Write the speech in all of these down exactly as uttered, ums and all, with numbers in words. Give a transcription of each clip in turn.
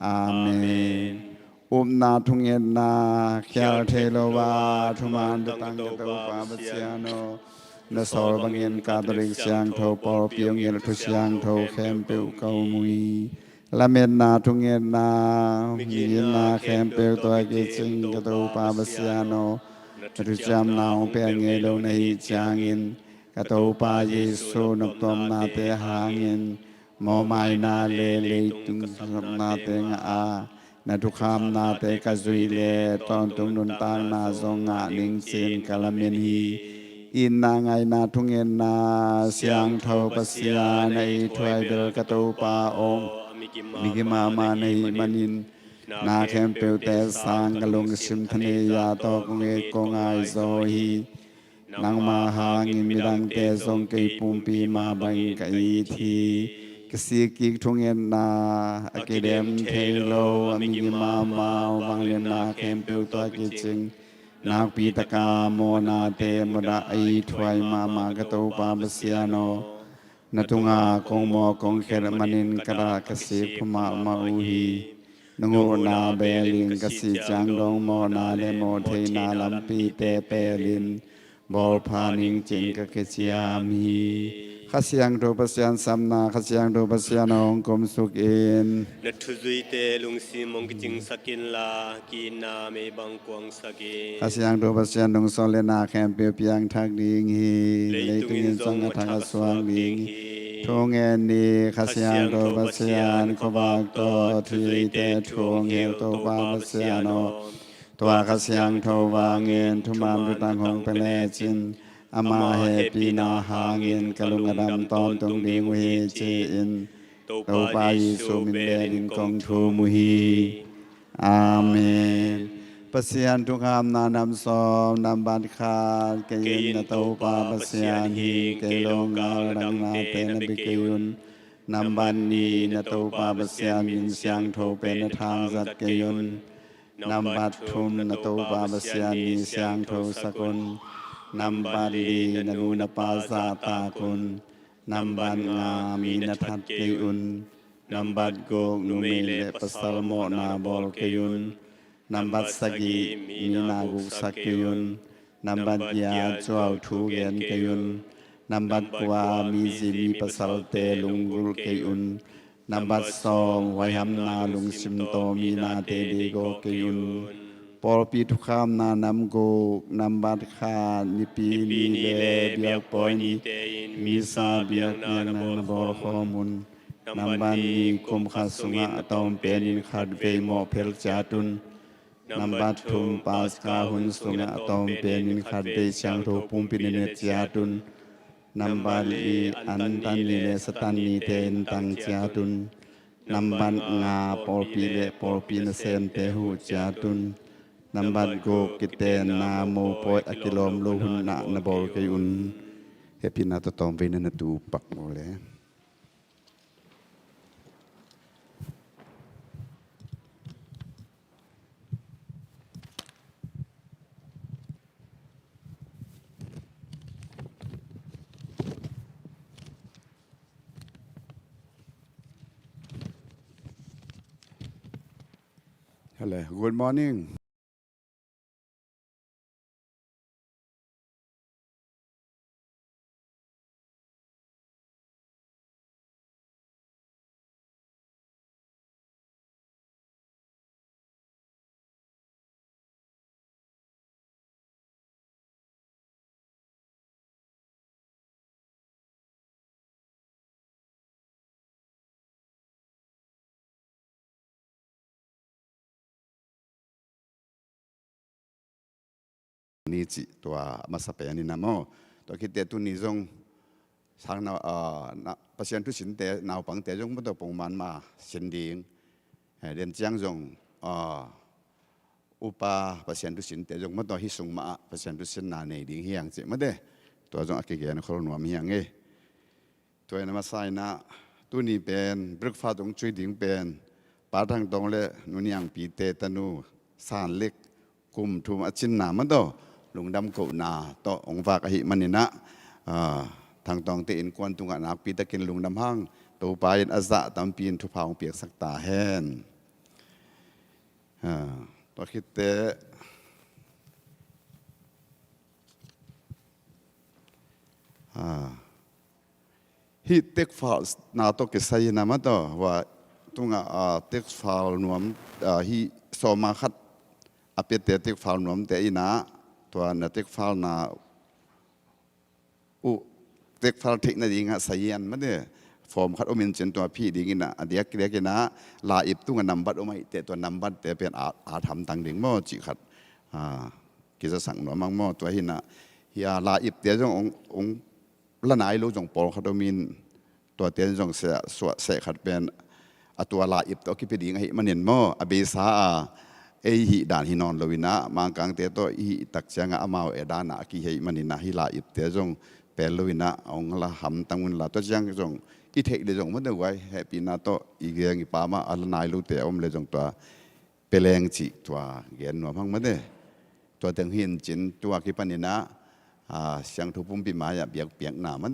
Amen. Upna thungetna, khial thei lo a thuman lutang ka Topa Pasian aw, na sawl bangin Catholic siangtho pawlpi hong hilh thu siangtho khempeuh ka um uh hi. Lametna thungetna, migitna khempeuh tua kicing ka Topa Pasian aw, na thuciamna hong piang ngei lo na hih ciangin, ka Topa Jesu noptuamnate hangin, mawhmaina le leitung sapnate ngah a, na thukhamnate ka zuih le tawntung nuntakna zong ngah ning ci-in ka lamen hi. Itna ngaihna thungetna, siangtho Pasian a ei thuai bel ka Topa aw, migi mahmah na hih manin, na khempeuhte sang ka lungsim thaneia tawh kong et kong ai zaw hi. Nangma hangin midangte zong kei pumpi mah bangin ka it hi. Ka sikkik thungetna, a kidem thei lo a migi mahmah vangliatna khempeuh tawh kicing, nakpi taka mawhnate mawhdah a ei thuai mahmah ka Topa Pasian aw, na tungah kong mawh kong khelh manin ka dah ka sik pha mahmah uh hi. Nong uhna belin ka sih ciang dong mawhna le mawhtheihna lampite pelin bawlpha ning ci-in ka kiciam hi. Kha Siangtho Pasian sapna, Kha Siangtho Pasian aw, hong kumsuk in. Na thuzuite lungsim hong kicingsak inla, ki-itna mei bang kuangsak in. Kha Siangtho Pasian, nong sawl le na khempeuh piangthak ding hi. Leitungin zong a thak a suak ding hi. Thungen ni. Kha Siangtho Pasian, khuavak tawh thuzuite thu hong hilh Topa Pasian aw, tua Kha Siangtho vangin thuman lutang hong pia lecin, ama hehpihna hangin ka lung a dam tawntung ding uh hi, ci-in Topa Jesu min belin kong thum uh hi. Amen. Pasian thukhamna, nam sawm, nambat khat. Kei in na Topa Pasian hi, kei lo ngal dang nate na bia kei un. Nambat nih, na Topa Pasian min siangtho pen na thangzat kei un. Nambat thum, na Topa Pasian ni siangtho sak un. Nambat li, na nu na pa zahtak un. Nambat nga, mi na that kei un. Nambat guk, numei le pasal mawhna bawl kei un. Nambat sagih, mi na guksak kei un. Nambat giat, zuau thu gen kei un. Nambat kua, mi zi mi pasalte lunggulh kei un. Nambat sawm, huaihamna lungsim tawh mi nate deih gawh kei un. Pawlpi thukhamna, nam guk. Nambat khat, Nipi ni le biakpawi nite in misa biakna na bawl khawm un. Nambat nih, kum khat sungah a tawm penin khatvei mawh phel ciat un. Nambat thum, Paska hun sungah a tawm penin khatvei siangtho pumpi na et ciat un. Nambat li, Antan ni le Satan nite in tang ciat un. Nambat nga, pawlpi le pawlpi nasemte huh ciat un. Nambat guk, kitenna mopawi a kilawm lo hun ah na bawl kei un. Hehpihna tawh tawmvei na na tu pak uh le. Hello, good morning. Ni cih tua masa pen in a maw. Tua khit teh tuni zong sang nau, ah, na, Pasian thu sinte, naupangte zong maw tua pongman mah sin ding. Eh, den ciang zong, ah, upa Pasian thu sinte zong maw tua hih sung mah ah Pasian thu sinna nei ding hi hang cih maw te. Tua zong a kigen khol nuam hi hang e. Tua in a masa in ah tuni pen breakfast hong cui ding pen Pa Thang Tawng le Nu Niang Pite tanu San Lek kum thum a cinna maw tua lungdam kohna tawh hong vak ahih manin ah, ah, Thang Tawngte innkuan tungah nakpi takin lungdam hang. Topa in a zah tampi in thupha hong piaksak ta hen. Ah, tua khit teh, ah, hih tekfalna tawh kisai in ah maw, tua tungah, ah, tekfal nuam, ah, hih sawma khat a piate tekfal nuamte in ah, tua na tekfalna uh tekfal theih nadingah sai in ah maw, form khat om in cin tua phih dingin ah, a diakdiak in ah la-ip tungah nambat om ahih teh tua nambatte pen a, a hamtang ding maw cih khat, ah, kizasak nuam ang maw. Tua hi in ah, hih a la-ipte zong ong, ong la nai lo zong pawlkhat om in, tuate in zong suah, suah seh khat pen a tua la-ip tawh kipia ding ahih manin maw, a beisa a ei hih dan hi nawn lo in ah, Mangkangte tawh i hih tak ciangah amau ei dan ah a kihi ahih manin ah, hih la-ipte zong pel lo in ah ong la hamtang un la, tua ciang zong i theih leh zong maw, tua guai hehpihna tawh i geng i pam ah a la nai lote a om leh zong tua pia leng cih tua gen nuam hang maw. Tua teng hi in cin tua kipan in ah, ah, siangtho pumpi mai-ah biakpiakna maw,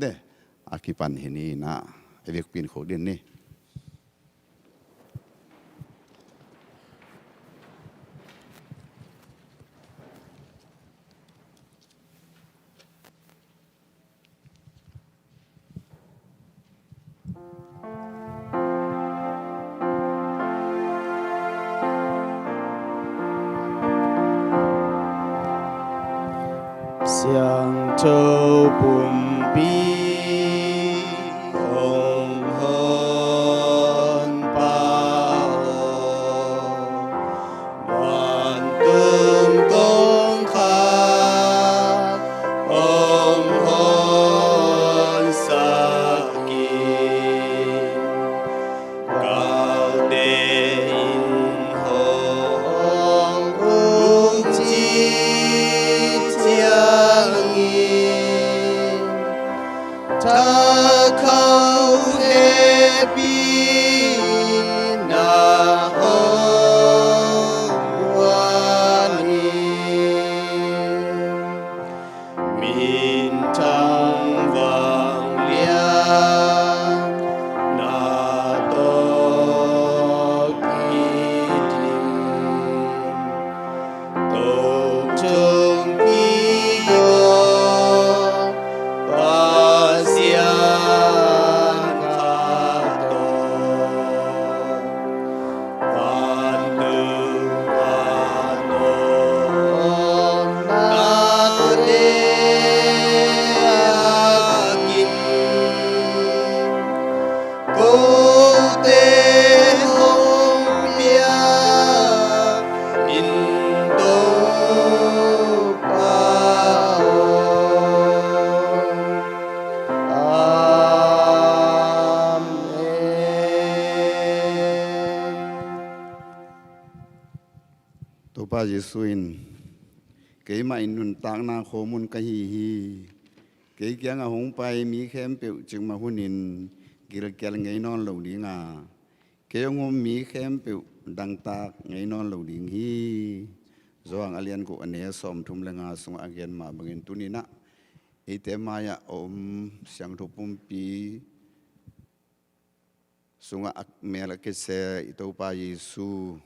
a kipan hi ni in ah, a biakpi in khuk ding ni. Siangtho pumpi hong honpa aw, vantung kongkhak hong honsak in, galte in hong uk cih ciangin, thakhauh hehpihna hong guan in, minthang vangliatna tawh kiding, Tothong Kigawm Pasian kha tawh, vantung a nawknate a kin, kote hong piak in, Topa aw. Amen. Topa Jesuh in, "Keimah in nuntakna khomun ka hi hi. Kei kiangah hong pai mi khempeuh cikmah hunin gilkial ngei nawn lo ding a, kei hong um mi khempeuh dangtak ngei nawn lo ding hi." Johan a lian guk, a neu sawmthum le nga sungah a gen mah bangin tuni-in ah eite mai-ah a om siangtho pumpi sungah a mel a kisia i Topa Jesuh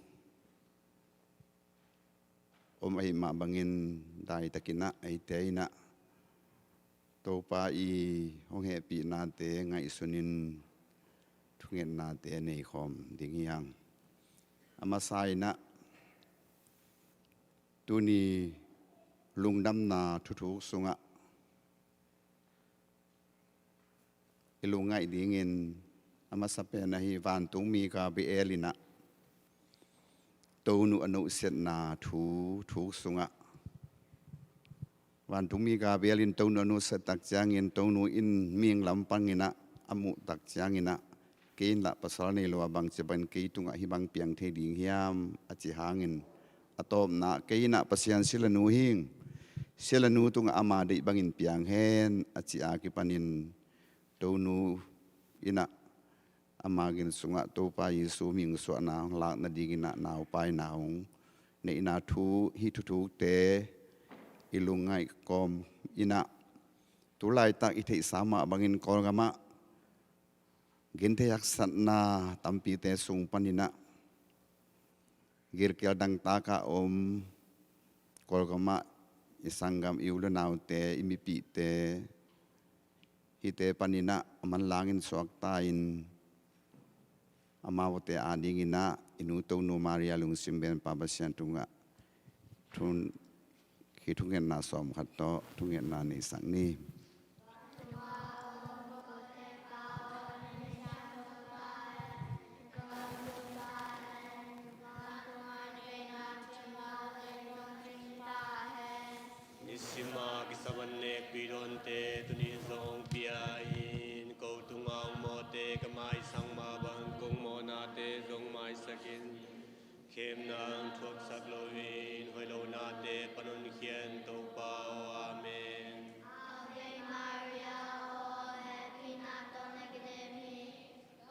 om ahih mah bangin, daitakin ah eite in ah Topa i hong hehpihnate ngaihsunin thungetnate neikhawm ding hi hang. A masa in ah tuni lungdamna thuthuk sungah i lungngaih dingin a masa pen ahi, vantungmi Gabriel in ah Tonu a nusiatna thu thuk sungah, vantungmi Gabriel in Tonu a nusiat tak ciangin, Tonu in mihing lam pangin ah a muh tak ciangin ah, "Kei in lah pasal nei lo a, bangci bangin kei tungah hih bang piang thei ding hiam?" a ci hangin, a tawpna, "Kei in ah Pasian silanu hi ing, silanu tungah ama deih bangin piang hen," a cih a kipanin Tonu in ah ama gin sungah Topa Jesuh mihing suahna hong lak nadingin ah naupaina hong neihna thu, hih thuthukte i lungngaih kawm in ah, tu laitak i theihsa mah bangin Kawlgam ah genthei haksatna tampite sung panin ah Gilkial dangtak ah om Kawlgam ah i sanggam, i u le naute, i mipihte, hihte panin ah a manlangin suakta in, amaute adingin ah i nu Tonu Maria lungsim benpa Pasian tungah thu, hih thungetna sawmkhat tawh thungetna neisak ni. Nisim a kisam an nekpih dawnte tuni zong hong pia in, ko tungah hong mawhte ka maisak mah bang kong mawhnate zong maisak in. Khemna hong thuaksak loin hoih lo nate pan hong khia in, Topa aw. Amen. Ave Maria, aw hehpihna tawh na kidem hi.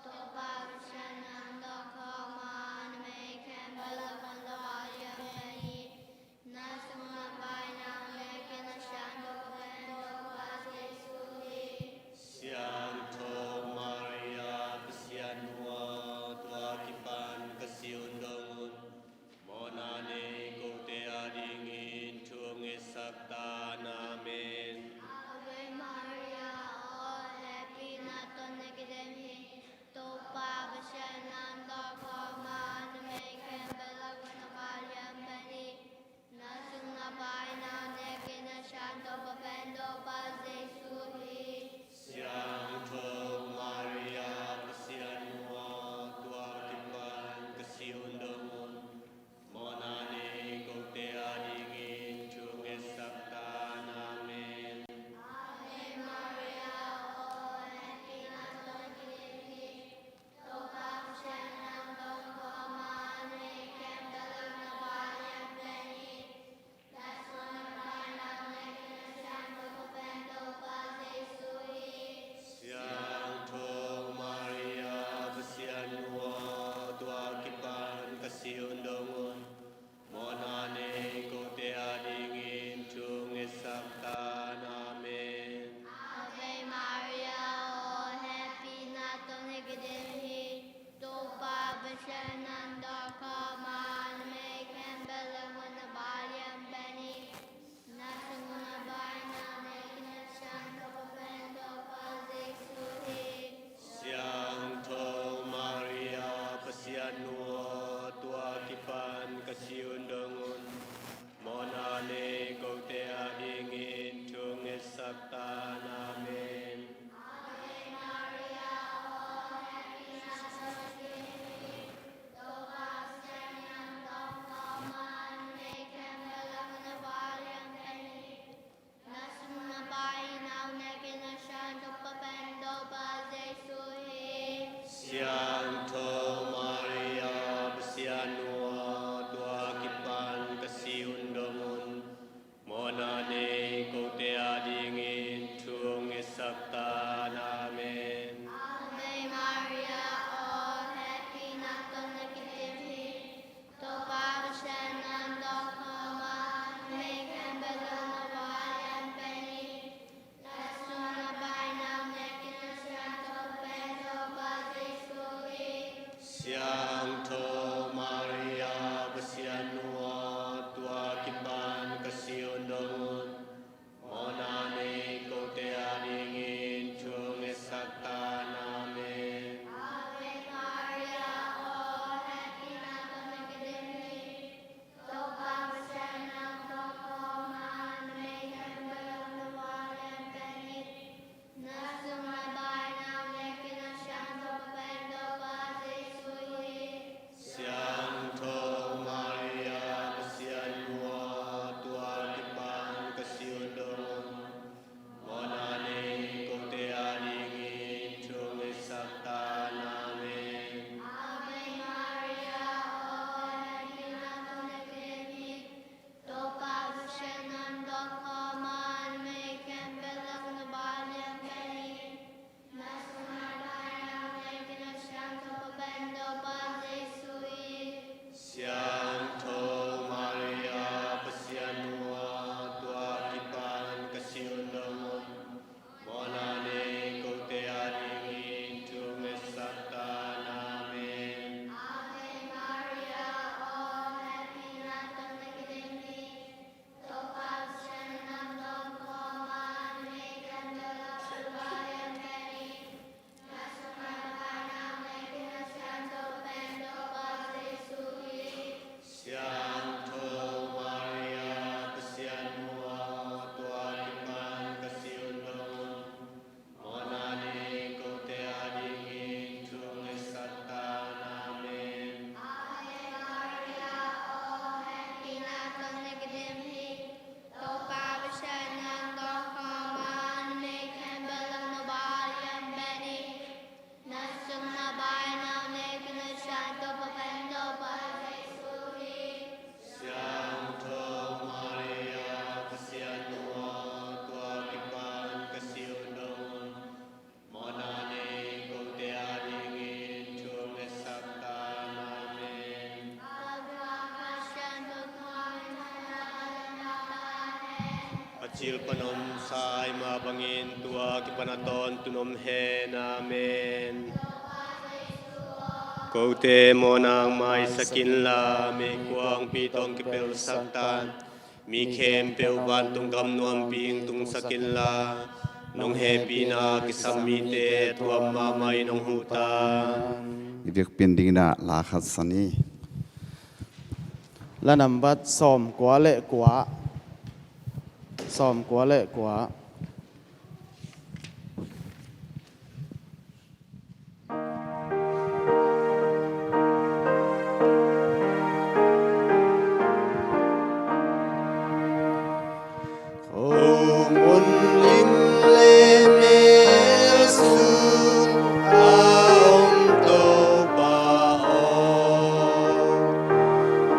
Topa Pasian in nang tawh khawm a, na mei khempeuh lakah na va lianpen hi. Na sung na pai nau nekin a siangtho pen Topa Jesu hi. Siangtho Maria, Pasian nu aw, tua kipan ka si hun dong un, mawhna nei kote adingin thu ngetsak ta in. Amen. Ave Maria, aw hehpihna tawh na kidem hi. Topa Pasian in nang tawh khawm a, na mei khempeuh lakah na va lianpen hi. Na sung na pai nau nekin a siangtho pen Topa Jesu hi. Siangtho Maria, Pasian nu aw, tua kipan ka si hun dong un, mawhna nei kote adingin thu ngetsak ta in. Amen. Ave Maria, aw hehpihna tawh na kidem hi. Topa Pasian in nang tawh khawm a, na mei khempeuh lakah na va lianpen hi. Na sung na pai nau nekin a siangtho pen Topa Jesu hi. Siangtho Maria, Pasian nu aw, tua kipan ka si hun dong un, mawhna nei kote adingin thu ngetsak ta in. Amen. Ave Maria, aw hehpihna tawh na kidem hi. Topa Pasian in nang tawh khawm a, na mei khempeuh lakah na va lianpen hi. Na sung na pai nau nekin a siangtho pen Topa Jesu hi. Siangtho Maria, Pasian nu aw, tua kipan ka si hun dong un, mawhna nei kote adingin thu ngetsak ta in. Amen. Ave Maria, aw hehpihna tawh na kidem hi. Topa Pasian in nang tawh khawm a, na mei khempeuh lakah na va lianpen hi. Na sung na pai nau nekin a siangtho pen Topa Jesu hi. Siangtho Maria, Pasian nu aw, tua kipan ka si hun dong un, mawhna nei kote adingin thu ngetsak ta in. Amen. Ave Maria, aw hehpihna tawh na kidem hi. Topa Pasian in nang tawh khawm a, na mei khempeuh lakah na va lianpen hi. Na sung na pai nau nekin a siangtho pen Topa Jesu hi. Siangtho Maria, Pasian nu aw, tua kipan ka si hun dong un, mawhna nei kote adingin thu ngetsak ta in. Amen. Ave Maria, aw hehpihna tawh na kidem hi. Topa Pasian in nang tawh khawm a, na mei khempeuh lakah na va lianpen hi. Na sung na pai nau nekin a siangtho pen Topa Jesu hi. Cil pan om sa ahih mah bangin tua kipan a tawntung om hen. Amen. Kote mawhna hong maisak inla, meikuangpi tawh hong kipelsak tan. Mi khempeuh vantung gam nuampi hong tungsak inla, nong hehpihna kisam mite tuam mahmah in hong huh ta. I biakpiak dingin la khat san ni. La nambat sawmkua le kua. Sawmkua le kua. Khomun lim le mel sung a om Topa aw,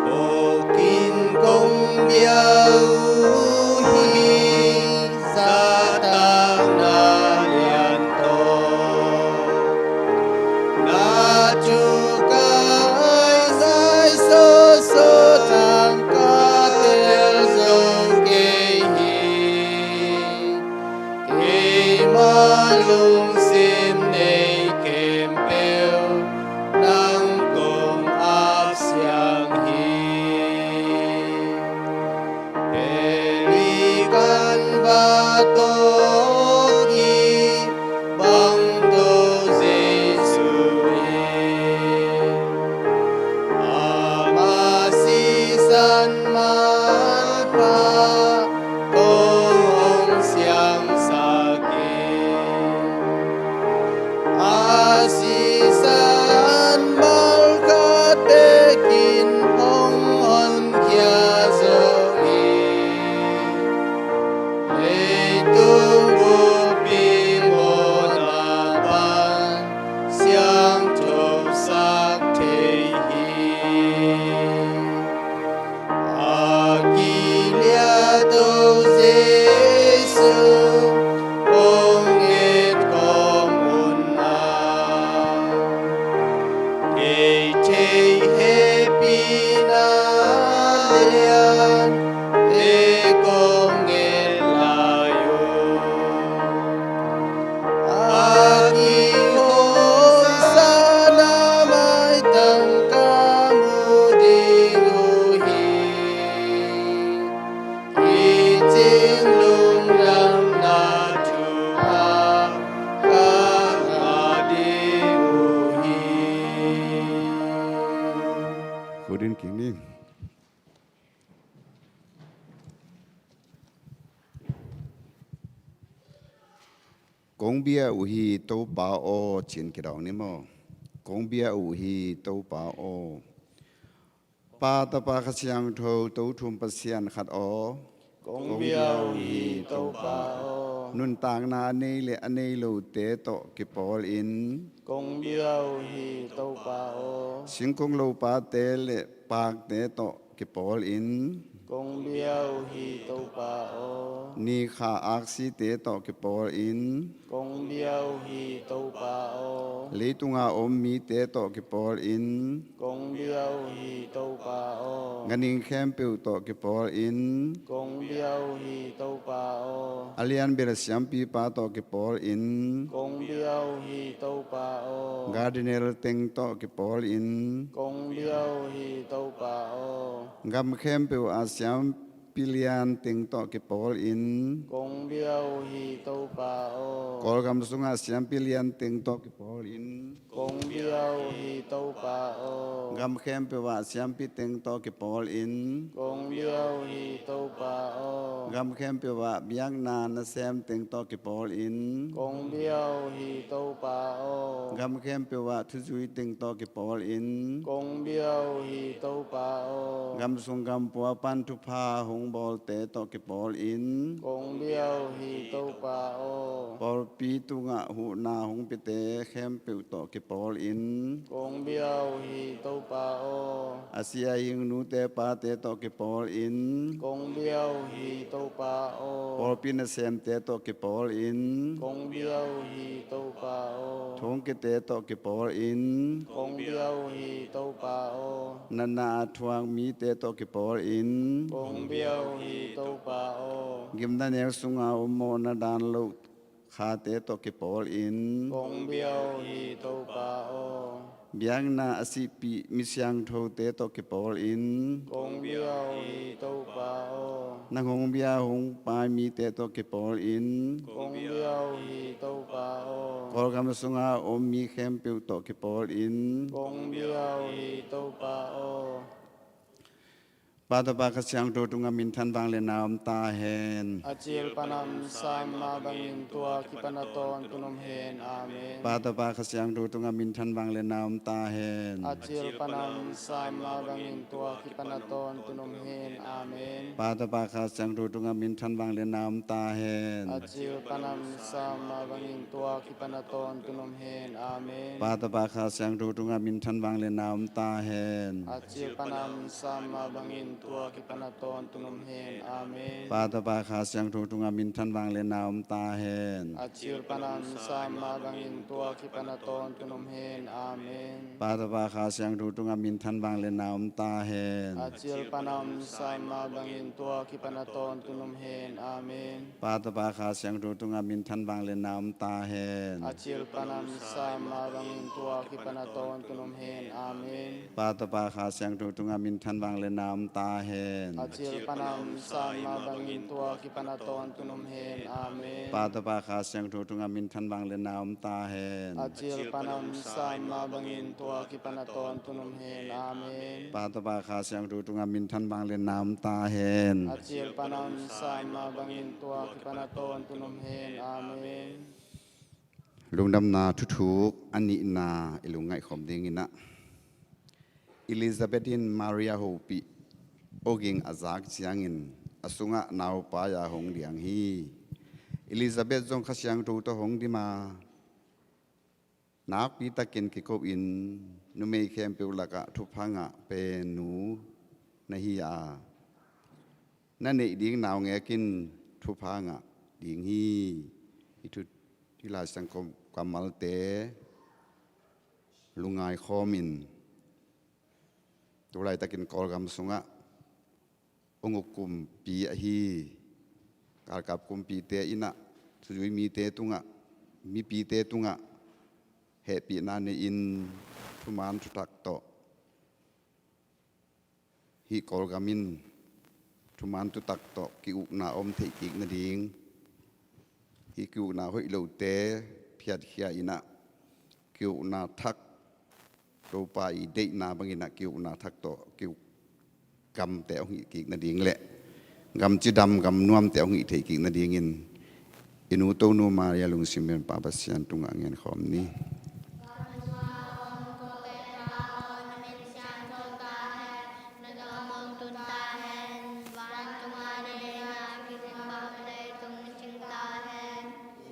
phawk in kong bia uh hi. Zahtakna lian tawh na thukaih zai sawhsawh tangka tel zo kei hi. Keima lungsim nei khempeuh nang kong ap siang hi. Pelikan va tawh kibang to Jesu in, ama sisan malpha tawh hong siangsak in. A sisan malkhat tekin hong honkhia zong hi. Leitung buppi mawhna pan siangthosak thei hi. A kiliat to Jesu hong et kawm un ah, kei thei hehpihna liante kong et lai uh. A kihosana maitang ka mu ding uh hi. Kicing lungdamna thu a ka ngah ding uh hi. Khut in kik ni. Kong bia uh hi Topa aw, ci-in kidawng ni maw. Kong bia uh hi Topa aw. Pa, Tapa, Kha Siangtho, Tothum Pasian khat aw. Kong bia uh hi Topa aw. Nuntakna a nei le a nei lote tawh kipawl in. Kong bia uh hi Topa aw. Singkung lopate le pakte tawh kipawl in. Kong bia uh hi Topa aw. Ni kha aksite tawh kipawl in. Kong bia uh hi Topa aw. Leitunga om mite tawh kipawl in. Kong bia uh hi Topa aw. Ganhing khempeuh tawh kipawl in. Kong bia uh hi Topa aw. A lianbel siampipa tawh kipawl in. Kong bia uh hi Topa aw. Cardinal teng tawh kipawl in. Kong bia uh hi Topa aw. Gam khempeuh ah siampi lian teng tawh kipawl in. Kong bia uh hi Topa aw. Kawlgam sungah siampi lian teng tawh kipawl in. Kong bia uh hi Topa aw. Gam khempeuh ah siampi teng tawh kipawl in. Kong bia uh hi Topa aw. Gam khempeuh ah biakna nasem teng tawh kipawl in. Kong bia uh hi Topa aw. Gam khempeuh ah thuzui teng tawh kipawl in. Kong bia uh hi Topa aw. Gam sung gam pua pan thupha hong bawlte tawh kipawl in. Kong bia uh hi Topa aw. Pawlpi tungah huhna hong piate khempeuh tawh kipawl in. Kong bia uh hi Topa Topa aw. A si a hing nute pate tawh kipawl in kong bia uh hi, Topa aw. Pawlpi nasemte tawh kipawl in kong bia uh hi, Topa aw. Thongkiate tawh kipawl in kong bia uh hi, Topa aw. Natna a thuak mite tawh kipawl in kong bia uh hi, Topa aw. Gimna neu sunga om mawhna dan loh khate tawh kipawl in kong bia uh hi, Topa aw. Biakna a sihpih mi siangthote tawh kipawl in kong bia uh hi, Topa aw. Nang hong bia hong pai mite tawh kipawl in kong bia uh hi, Topa aw. Kawlgam sunga om mi khempeuh tawh kipawl in kong bia uh hi, Topa aw. Pa, Tapa, Kha Siangtho tungah minthan vangliatna om ta hen. A cil pan a om sa mah bangin tua kipan a tawntung om hen. Amen. Pa, Tapa, Kha Siangtho tungah minthan vangliatna om ta hen. A cil pan a om sa mah bangin tua kipan a tawntung om hen. Amen. Pa, Tapa, Kha Siangtho tungah minthan vangliatna om ta hen. A cil pan a om sa mah bangin tua kipan a tawntung om hen. Amen. Pa, Tapa, Kha Siangtho tungah minthan vangliatna om ta hen. A cil pan a om sa mah bangin tua kipan a tawntung om hen. Amen. Pa, Tapa, Kha Siangtho tungah minthan vangliatna om ta hen. A cil pan a om sa mah bangin tua kipan a tawntung om hen. Amen. Pa, Tapa, Kha Siangtho tungah minthan vangliatna om ta hen. A cil pan a om sa mah bangin tua kipan a tawntung om hen. Amen. Pa, Tapa, Kha Siangtho tungah minthan vangliatna om ta hen. A cil pan a om sa mah bangin tua kipan a tawntung om hen. Amen. Pa, Tapa, Kha Siangtho tungah minthan vangliatna om ta hen. A cil pan a om sa mah bangin tua kipan a tawntung om hen. Amen. Pa, Tapa, Kha Siangtho tungah minthan vangliatna om ta hen. A cil pan a om sa mah bangin tua kipan a tawntung om hen. Amen. Pa, Tapa, Kha Siangtho tungah minthan vangliatna om ta hen. A cil pan a om sa mah bangin tua kipan a tawntung om hen. Amen. Lungdamna thuthuk a nihna i lungngaih khawm dingin ah, Elizabeth in Maria hopih awging a zak ciangin a sungah naupai a hong diang hi. Elizabeth zong Kha Siangtho tawh hong dim a, nakpi takin kiko in numei khempeuh lakah thupha ngah pen nu na hi a, na neih ding naungek in thupha ngah ding hi. Hih thu, hih Lai Siangtho kammalte lungngai khawmin, tu laitakin Kawlgam sungah ong uk kumpi ahi galkap kumpite in ah, thuzui mite tungah, mipite tungah hehpihna nei-in thuman thutak tawh hih Kawlgam in thuman thutak tawh ki-ukna om theih kik nading, hih ki-ukna hoih lote phiatkhia in ah, ki-ukna thak, Topa i deihna bangin ah ki-ukna thak tawh ki-uk gamte hong hih kik nading le gam cidam gam nuamte hong hih theih kik nadingin i nu Tonu Maria lungsim bang Pa Pasian tungah ngen khawm ni.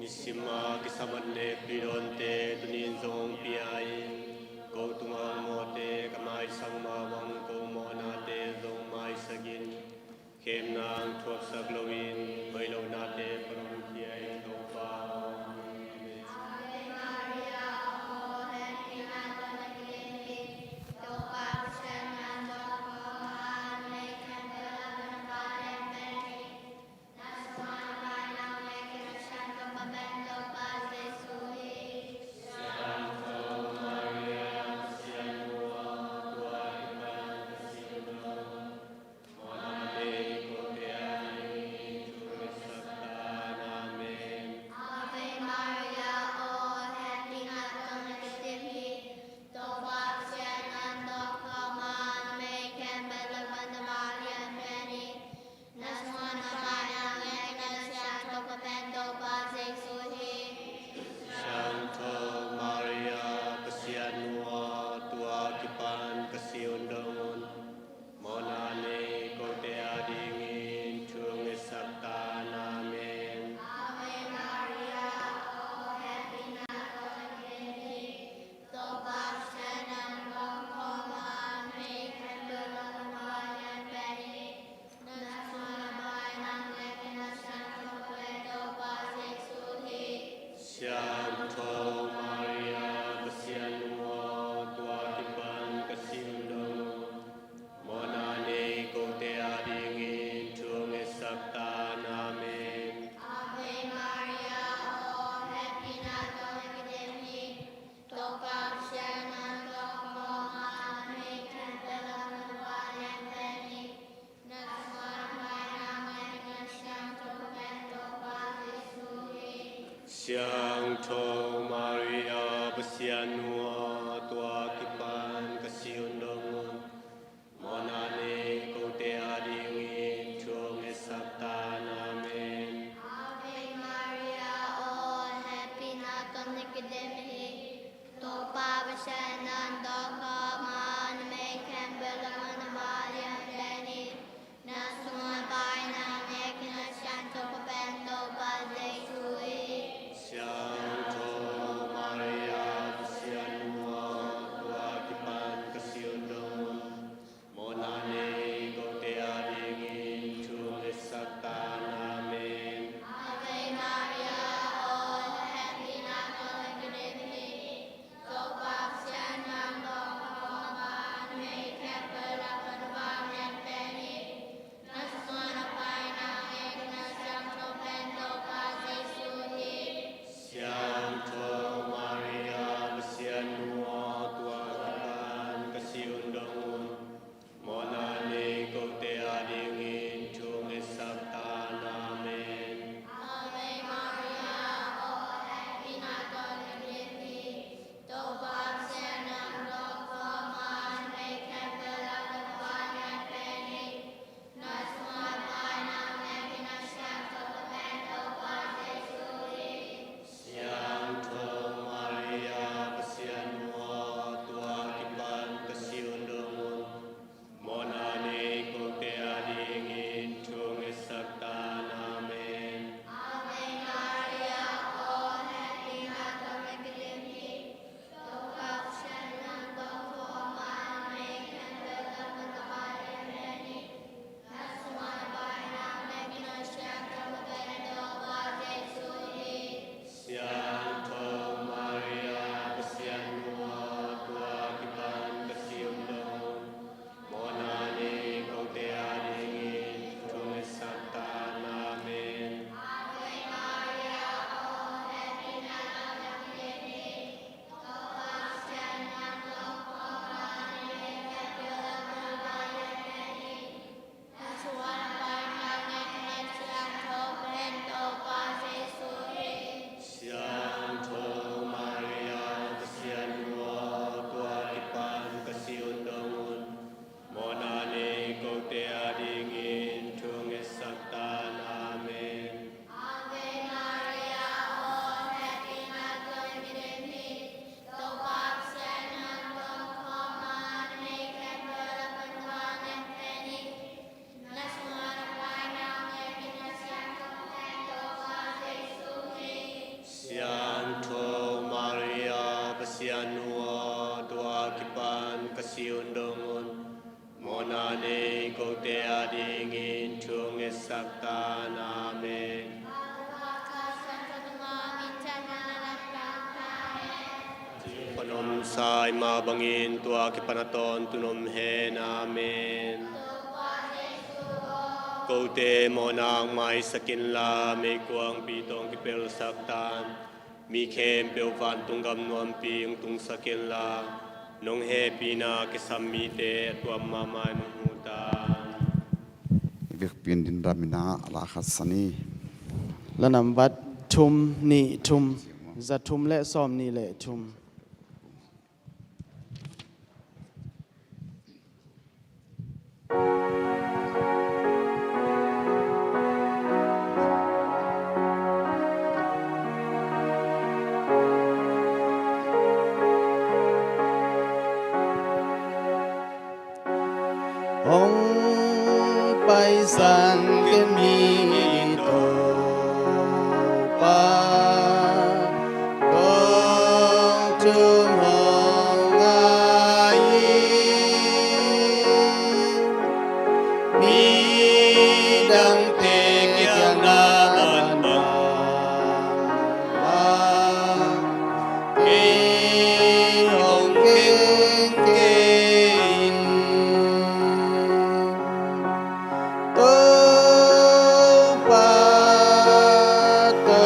Nisim a kisam an nekpih dawnte tuni-in zong pia in. Ko tungah mawhte ka maisak mah bang ko mawhnate zong maisak in. Khemna thuaksak loin hoih lohnate pang khia in, Topa. Amen. Siangtho Maria, Pasian nu aw, tua kipan ka si un dong un. Mawhna nei kote adingin thu hong ngetsak ta in. Amen. Ave Maria, aw hehpihna tawh na kidem hi. Topa Pasian in nang dawh khawm a, na mei khempeuh lamah na vanglian pen hi. Na sungah na pai nang nekina siangtho pen Topa Jesu hi. Siangtho Maria, Pasian nu aw, tua kipan ka si un dong un. Mawhna nei kote adingin thu hong ngetsak ta in. Amen. Ave Maria, aw hehpihna tawh na kidem hi. Topa Pasian in nang dawh khawm a, na mei khempeuh lamah na vanglian pen hi. Na sungah na pai nang nekina siangtho pen Topa Jesu hi. Siangtho Maria, Pasian nu aw, tua kipan ka si un dong un. Mawhna nei kote adingin thu hong ngetsak ta in. Amen. Ave Maria, aw hehpihna tawh na kidem hi. Topa Pasian in nang dawh khawm a, na mei khempeuh lamah na vanglian pen hi. Na sungah na pai nang nekina siangtho pen Topa Jesu hi. Siangtho Maria, Pasian nu aw, tua kipan ka si un dong un. Mawhna nei kote adingin thu hong ngetsak ta in. Amen. Ave Maria, aw hehpihna tawh na kidem hi. Topa Pasian in nang dawh khawm a, na mei khempeuh lamah na vanglian pen hi. Na sungah na pai nang nekina siangtho pen Topa Jesu hi. Siangtho Maria, Pasian nu aw, tua kipan ka si un dong un. Mawhna nei kote adingin thu hong ngetsak ta in. Amen. Ave Maria, aw hehpihna tawh na kidem hi. Topa Pasian in nang dawh khawm a, na mei khempeuh lamah na vanglian pen hi. Na sungah na pai nang nekina siangtho pen Topa Jesu hi. Siangtho Maria, Pasian nu aw, tua kipan ka si un dong un. Mawhna nei kote adingin thu hong ngetsak ta in. Amen. Ave Maria, aw hehpihna tawh na kidem hi. Topa Pasian in nang dawh khawm a, na mei khempeuh lamah na vanglian pen hi. Na sungah na pai nang nekina siangtho pen Topa Jesu hi. Siangtho Maria, Pasian nu aw, tua kipan ka si un dong un. Mawhna nei kote adingin thu hong ngetsak ta in. Amen. Topa Pasian tungah minthanna na lam pang ta hen. Panomsa i mah bangin tua kipan a tawntung om hen. Amen. Kote mawhna hong maisak inla, meikuangpi tawh hong kipelsak ta in. Mi khempeuh vantung gam nuampi hong tungsak inla, nong hehpihna kisam mite a tuam mahmah in hong hu ta in. Vekpi in din ramin ah la khat sa ni. La nambat thum, nih, thum, za thum le sawm nih le thum. Hong paisan ken mi Topa, kong thum hong ngai in, midangte kiang na man bang a, kei hong keng kei in. Topa, Topa,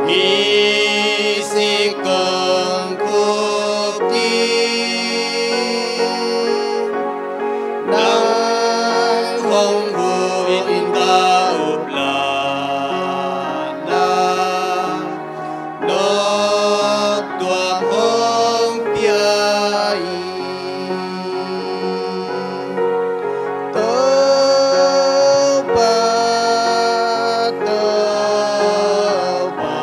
Kisik kong khuk hi, nang hong huh in ka up lai-in, nawk tuam hong pia in. Topa, Topa,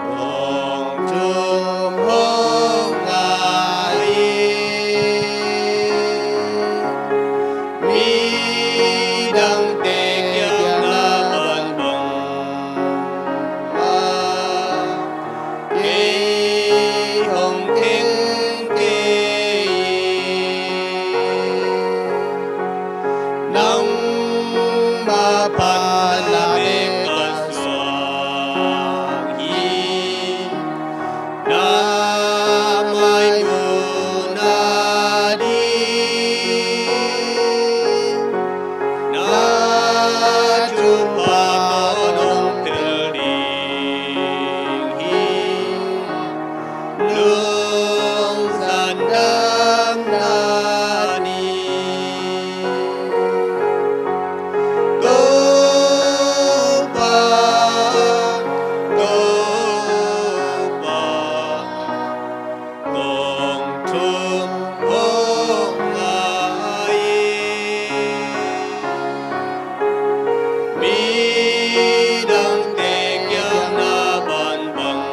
kong thum hong ngai in. Midangte kiang na bangbang, kei hong kheng kei in. Nangma pan na bek ka suak hi. Na mai muhna ding, na thupha tawh nong phel ding hi. Lungzan damna ding. Topa, Topa, kong thum hong ngai in. Midangte kiang na bangbang,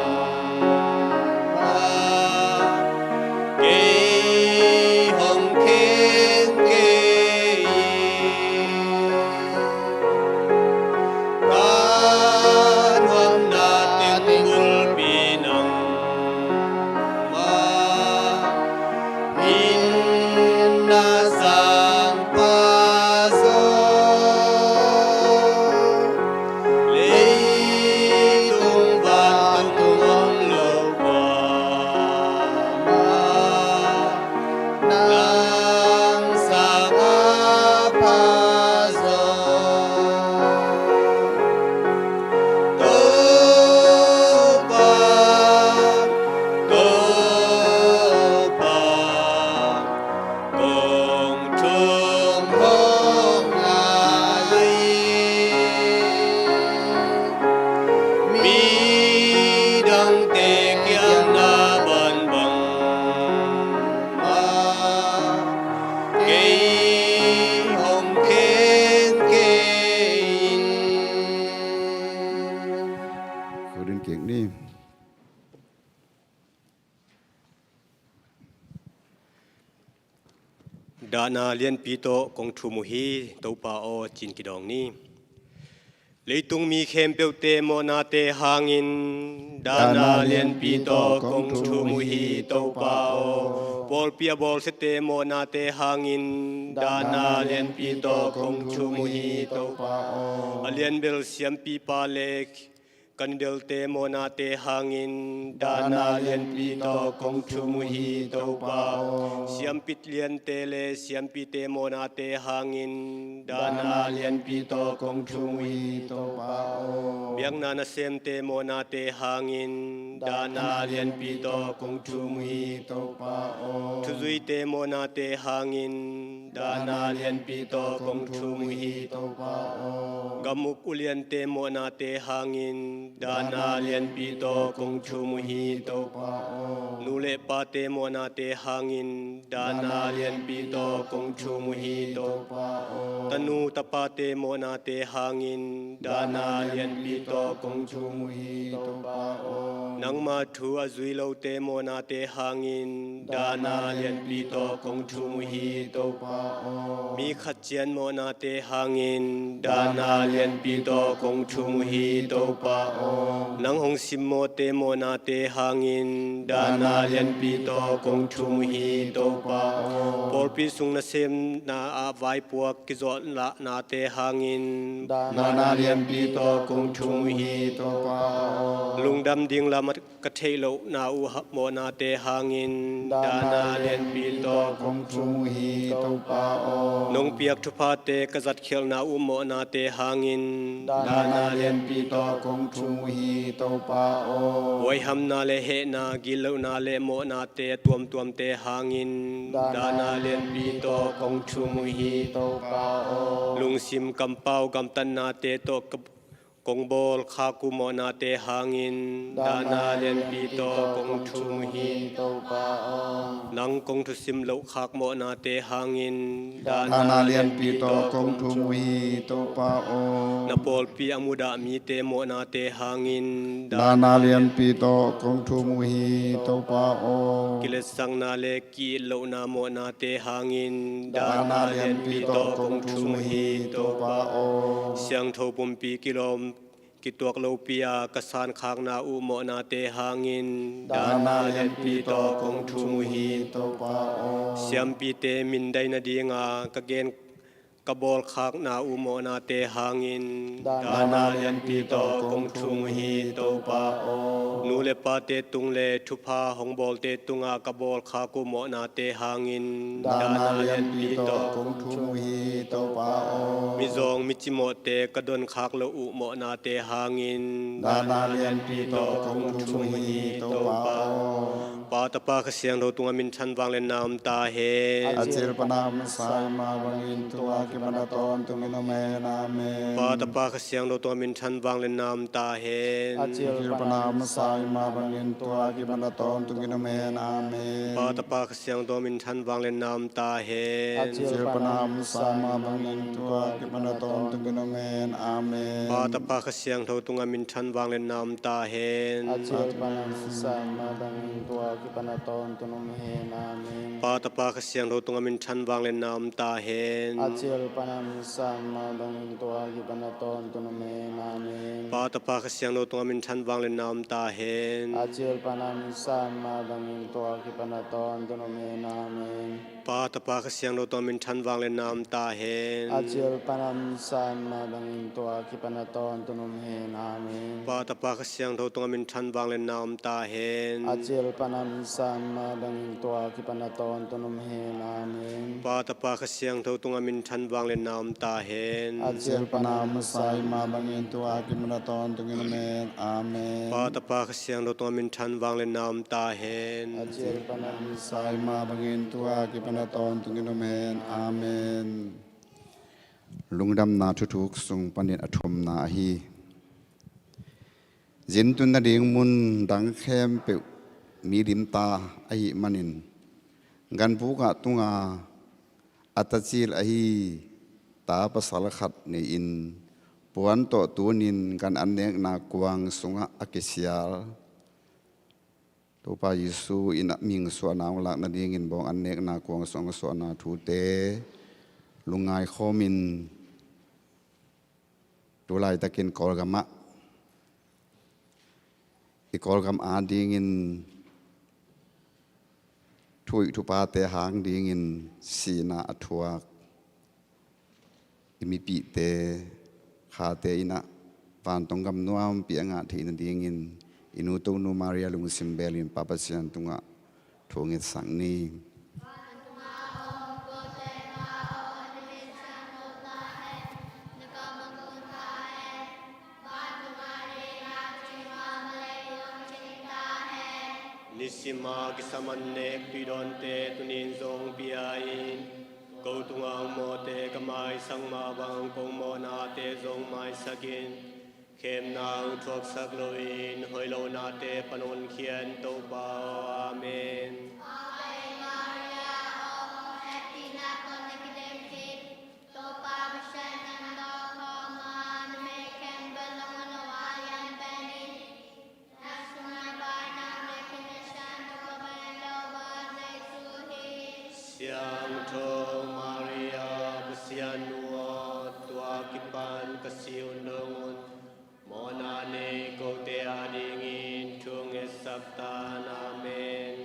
kei hong kheng kei in. Ka nuamna teng bulpi nangmah in, na sangpa zaw, leitung vantung om lo kuamah, nang sangpa zaw. Topa, Topa, kong thum hong ngai in. Midangte kiang na bangbang, kei hong kheng kei in. Khut in kik ni. Dahna lianpi tawh kong thum uh hi, Topa aw, ci-in kidawng ni. Leitung mi khempeuhte mawhnate hangin dahna lianpi tawh kong thum uh hi, Topa aw. Pawlpi a bawlsiate mawhnate hangin dahna lianpi tawh kong thum uh hi, Topa aw. A lianbel siampipa le kanbelte mawhnate hangin dahna lianpi tawh kong thum uh hi, Topa aw. Siampi liante le siampite mawhnate hangin dahna lianpi tawh kong thum uh hi, Topa aw. Biakna nasemte mawhnate hangin dahna lianpi tawh kong thum uh hi, Topa aw. Thuzuite mawhnate hangin dahna lianpi tawh kong thum uh hi, Topa aw. Gam uk uliante mawhnate hangin dahna lianpi tawh kong thum uh hi, Topa aw. Nu le pate mawhnate hangin dahna lianpi tawh kong thum uh hi, Topa aw. Tanu tapate mawhnate hangin dahna lianpi tawh kong thum uh hi, Topa aw. Nangma thu a zui lote mawhnate hangin dahna lianpi tawh kong thum uh hi, Topa aw. Mi khat cian mawhnate hangin dahna lianpi tawh kong thum uh hi, Topa aw. Nang hong simmawhte mawhnate hangin dahna lianpi tawh kong thum uh hi, Topa aw. Pawlpi sung nasemna ah vaipuak kizawh lahnate hangin dahna lianpi tawh kong thum uh hi, Topa aw. Lungdam ding lam a ka theih lohna uh mawhnate hangin dahna lianpi tawh kong thum uh hi, Topa aw. Nong piak thuphate ka zatkhialhna uh mawhnate hangin dahna lianpi tawh kong thum thum uh hi Topa aw. Huaihamna le hehna, gitlohna le mawhnate a tuamtuamte hangin dahna lianpi tawh kong thum uh hi Topa aw. Lungsim, kampau, gamtatnate tawh ka, kong bawlkhak uh mawhnate hangin dahna lianpi tawh kong thum uh hi Topa aw. Nang kong thusim lohkhak mawhnate hangin dahna lianpi tawh kong thum uh hi Topa aw. Na pawlpi a mudah mite mawhnate hangin dahna lianpi tawh kong thum uh hi Topa aw. Kiletsakna le ki-it lohna mawhnate hangin dahna lianpi tawh kong thum uh hi Topa aw. Siangtho pumpi kilawm kituak lopi a ka sankhakna uh mawhnate hangin dahna lianpi tawh kong thum uh hi Topa aw. Siampite mindai nadinga ka gen ka bawlkhakna uh mawhnate hangin dahna lianpi tawh kong thum uh hi Topa aw. Nu le pate tung le thupha hong bawlte tungah ka bawlkhak uh mawhnate hangin dahna lianpi tawh kong thum uh hi Topa aw. Mizawng micimawhte ka donkhak loh uh mawhnate hangin dahna lianpi tawh kong thum uh hi Topa aw. Pa, Tapa, Kha Siangtho tungah minthan vangliatna om ta hen. A cil pan a om sa i mah bangin tua kipan a tawntungin om hen. Amen. Pa, Tapa, Kha Siangtho tungah minthan vangliatna om ta hen. A cil pan a om sa i mah bangin tua kipan a tawntungin om hen. Amen. Pa, Tapa, Kha Siangtho tungah minthan vangliatna om ta hen. A cil pan a om sa i mah bangin tua kipan a tawntungin om hen. Amen. Pa, Tapa, Kha Siangtho tungah minthan vangliatna om ta hen. A cil pan a om sa i mah bangin tua kipan a tawntungin om hen. Amen. Pa, Tapa, Kha Siangtho tungah minthan vangliatna om ta hen. A cil pan a om sa i mah bangin tua kipan a tawntungin om hen. Amen. Pa, Tapa, Kha Siangtho tungah minthan vangliatna om ta hen. A cil pan a om sa i mah bangin tua kipan a tawntungin om hen. Amen. Pa, Tapa, Kha Siangtho tungah minthan vangliatna om ta hen. A cil pan a om sa i mah bangin tua kipan a tawntungin om hen. Amen. Pa, Tapa, Kha Siangtho tungah minthan vangliatna om ta hen. A cil pan a om sa i mah bangin tua kipan a tawntungin om hen. Amen. Pa, Tapa, Kha Siangtho tungah minthan vangliatna om ta hen. A cil pan a om sa i mah bangin tua kipan a tawntungin om hen. Amen. Pa, Tapa, Kha Siangtho tungah minthan vangliatna om ta hen. A cil pan a om sa i mah bangin tua kipan a tawntungin om hen. Amen. Lungdamna thuthuk sung panin a thumna ahi. Zin tun nading mun dang khempeuh mi limta ahih manin, ganbuk ah tunga a tacil ahi ta pasal khat nei-in, puan tawh tunin gan an nekna kuang sungah a kisial Topa Jesu in a mihing suahna hong lak nadingin bawng an nekna kuang sung a suahna thute lungngai khawmin, tu laitakin Kawlgam ah, i Kawlgam adingin thuhoih thupate hang dingin sihna a thuak i mipihte, khate in ah vantong gam nuampi a ngah theih nadingin i nu Tonu Maria lungsim belin Pa Pasian tungah thu ngetsak ni. Nisim a kisam an nekpih dawnte tuni-in zong pia in. Ko tungah hong mawhte ka maisak mah bang ko mawhnate zong maisak in. Khemna hong thuaksak loin hoih loh nate pan honkhia in Topa aw. Amen. Ave Maria, aw hehpihna tawh na kidem hi. Topa Pasian nang dawh khawm a, na mei khempeuh lawmngaih a lian pen hi. Na sungah Bainam le Khin a Siangtho a bawl lo ba Jesu hi. Siangtho Maria, Pasian nu aw, tua kipan ka si hun dong un mawhna nei kote adingin thu ngetsak tan. Amen.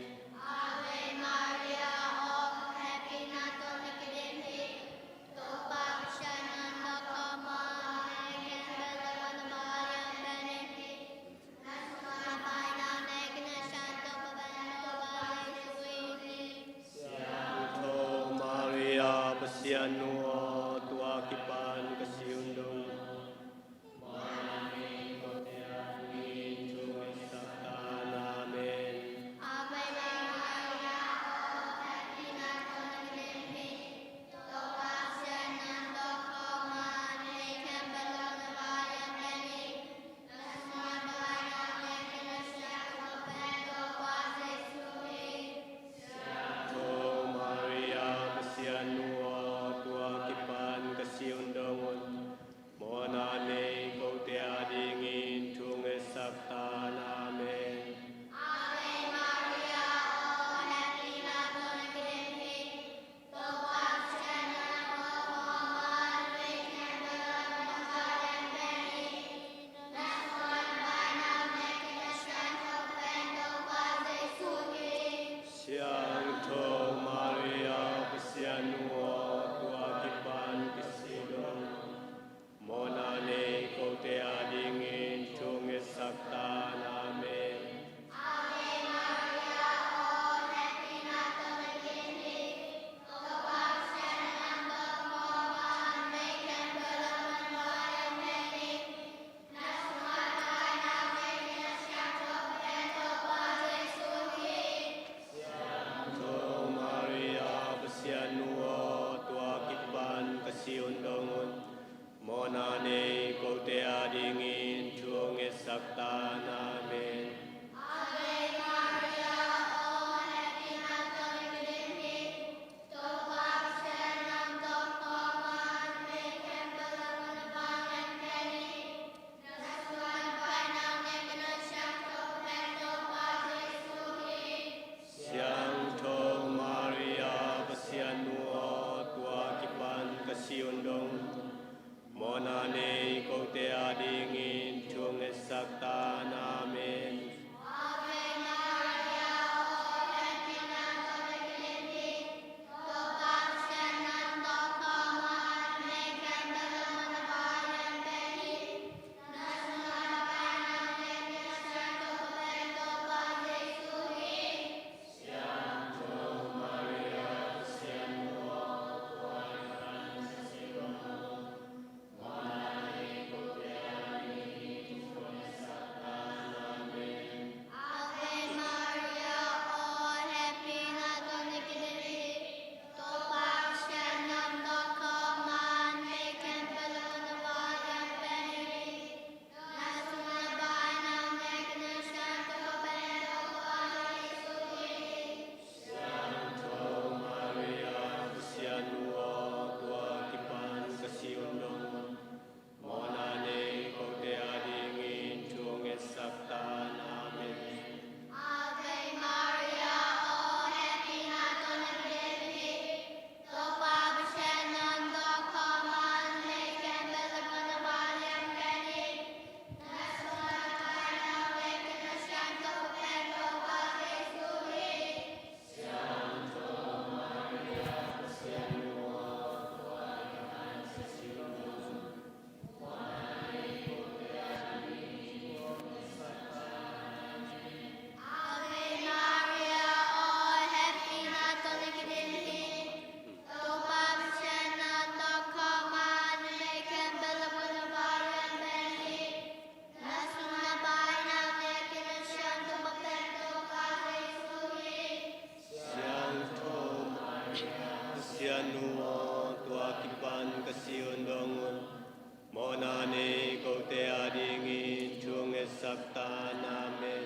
Amen.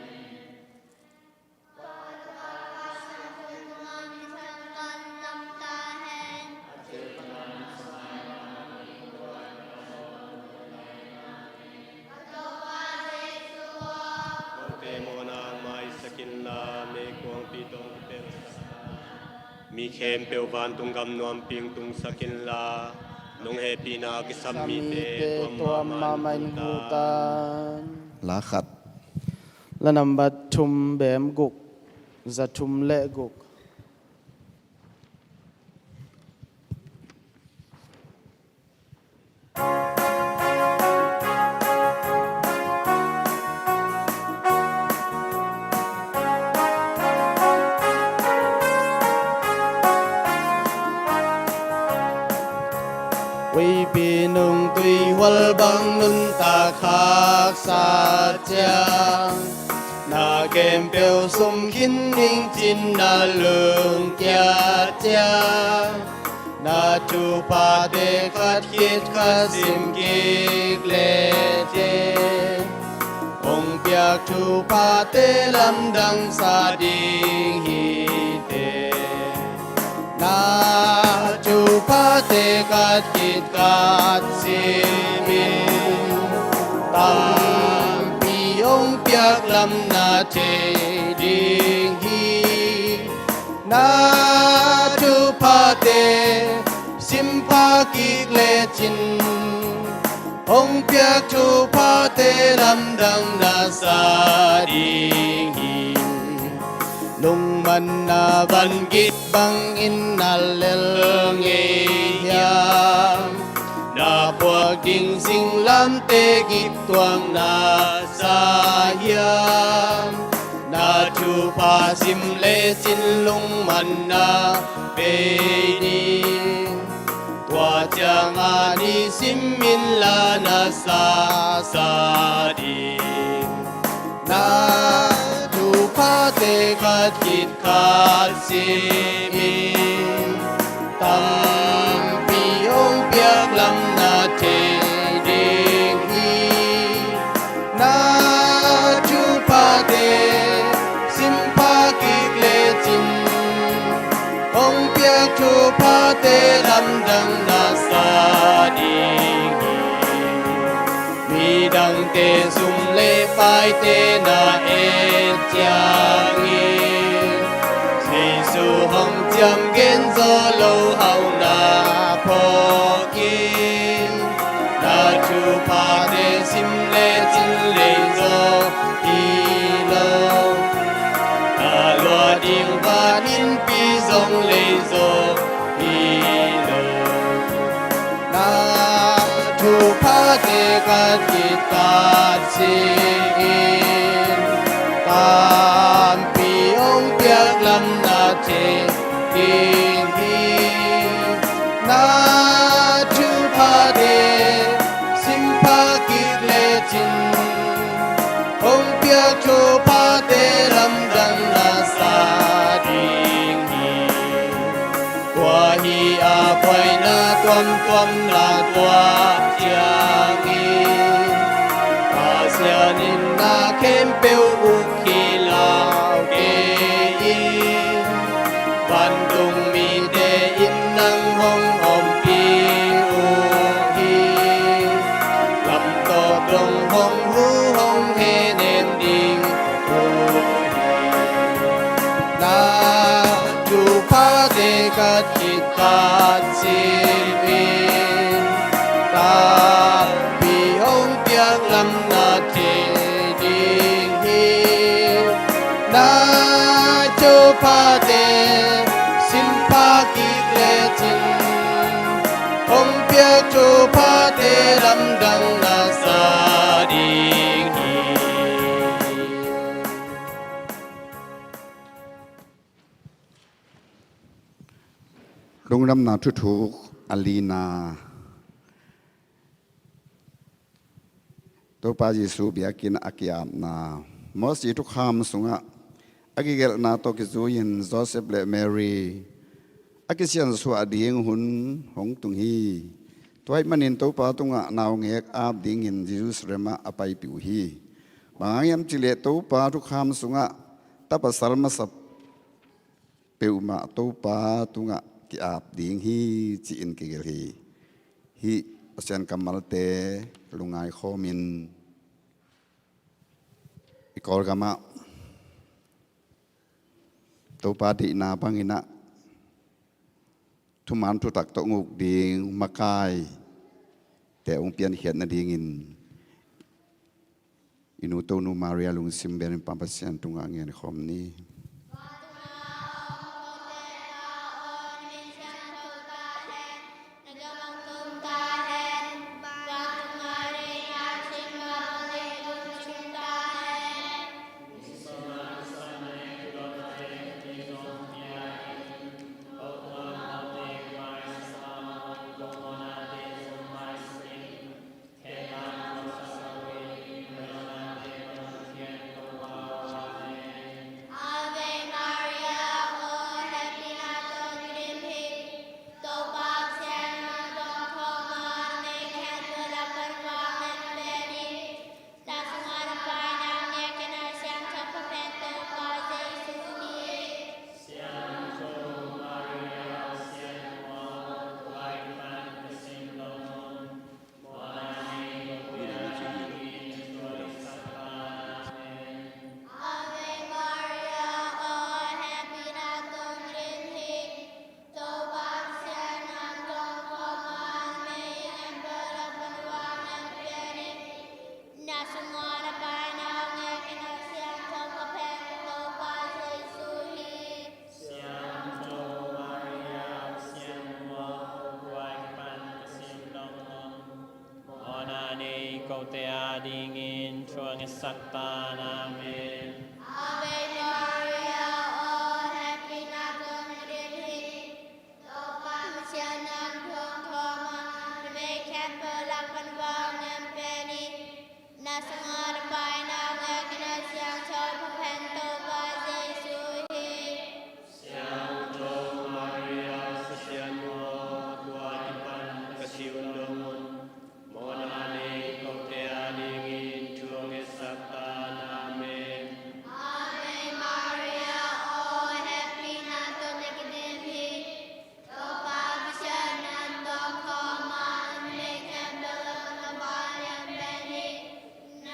Mi khempeuh vantung gam nuam ping tungsak inla, nong hehpihna a kisam mite tuam mahmah in hu ta. La khat. La nambat thum bem guk, za thum le guk. Huipi nung tuihual bang nuntak haksa ciang, na khempeuh sum khin ning cin na lungkia ciang, na thuphate khat khit khat sim kik lecin, hong piak thuphate lamdang sa ding hi te. Na thuphate khat khit khat simin, tampi hong piak lam na thei ding hi. Na thuphate simpha kik lecin, hong piak thuphate lamdang na sa ding hi. Lungmanna van gik bangin na lel ngei hiam? Na puak ding singlamteh gik tuang na sa hiam? Na thupha sim lecin lungmanna bei ding, tua ciangah nisim inla na sa sa ding. Na thuphate khat khit khat simin, tampi hong piak lam na thei ding hi. Na thuphate simpha kik lecin, hong piak thuphate lamdang na sa ding hi. Midangte sum le paite na et ciangin, Jesu hong ciam gen zo lo hau na phawk in, na thuphate sim lecin lei zo hi lo. Na lua ding van innpi zong lei zo hi lo. Na thuphate khat khit khat simin, tampi hong piak lam na thei ding hi. Na thuphate simpha kik lecin, hong piak thuphate lamdang na sa ding hi. Tua hi a, buaina tuamtuam na tuah ciangin, Pasian in na khempeuh uk hi lau kei in, vantung mite in nang hong ompih uh hi. Lamtawk dong hong hu, hong hehnem ding uh hi. Na thuphate khat khit khat simin, tampi hong piak lam na thei ding hi. Na thuphate simpha kik lecin, hong piak thuphate lamdang na sa ding hi. Lungdamna thuthuk a lina. Topa Jesu biakinn a kiapna. Mosi thukham sungah a kigelhna tawh kizui-in Joseph le Mary a kisiansuah ding hun hong tung hi. Tua ahih manin Topa tungah naungek ap dingin Jerusalem ah a paipih uh hi. Bang hang hiam cih leh Topa thukham sungah, ta pasal masa peuhmah Topa tungah ki-ap ding hi, ci-in kigelh hi. Hih Pasian kammalte lungngai khawmin, i Kawlgamah Topa deihna bangin ah thuman thutak tawh nguk ding makaite hong piankhiat nadingin, i nu Tonu Maria lungsim belin Pa Pasian tungah ngen khawm ni. Mawhna nei kote adingin thu a ngetsak ta in. Amen. Ave Maria, aw happy na tun rim hi. Topa Pasian nang thu hong khawm a, numei khempeuh lak pan vang nang pen hi. Na sungah na pai na ngak in a siangtho pha pen Topa Jesu hi. Siangtho Maria, Pasian nu aw, tua kipan ka siun dong un. Mawhna nei kote adingin thu ngetsak ta in. Amen. Ave Maria, aw happy na tun rim hi. Topa Pasian nang thu hong khawm a, numei khempeuh lak pan vang nang pen hi.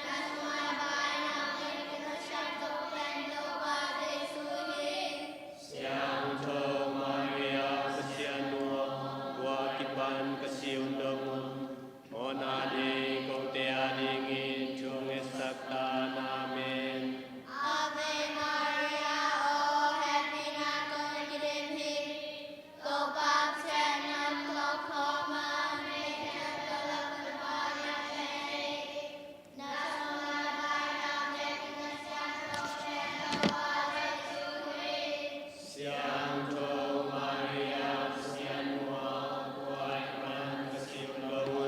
Na sungah na pai na ngak in a siangtho pha pen Topa Jesu hi. Siangtho Maria, Pasian nu aw, tua kipan ka siun dong un. Mawhna nei kote adingin thu ngetsak ta in. Amen. Ave Maria, aw happy na tun rim hi. Topa Pasian nang thu hong khawm a, numei khempeuh lak pan vang nang pen hi. Na sungah na pai na ngak in a siangtho pha pen Topa Jesu hi. Siangtho Maria, Pasian nu aw, tua kipan ka siun dong un.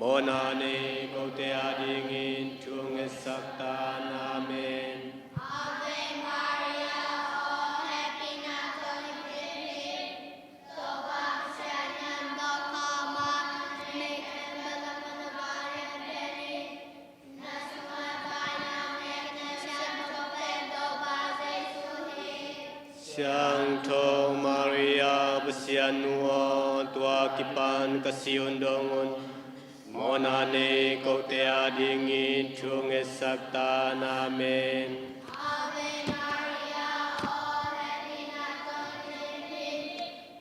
Mawhna nei kote adingin thu ngetsak ta in. Amen. Ave Maria, aw happy na tun rim hi. Topa Pasian nang thu hong khawm a, numei khempeuh lak pan vang nang pen hi. Na sungah na pai na ngak in a siangtho pha pen Topa Jesu hi. Siangtho Maria, Pasian nu aw, tua kipan ka siun dong un. Mawhna nei kote adingin thu ngetsak ta in. Amen. Ave Maria, aw happy na tun rim hi.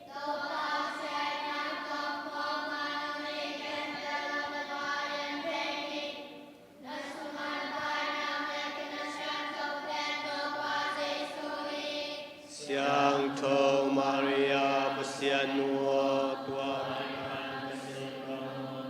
Topa Pasian nang thu hong khawm a, numei khempeuh lak pan vang nang pen hi. Na sungah na pai na ngak in a siangtho pha pen Topa Jesu hi. Siangtho Maria, Pasian nu aw, tua kipan ka siun dong un.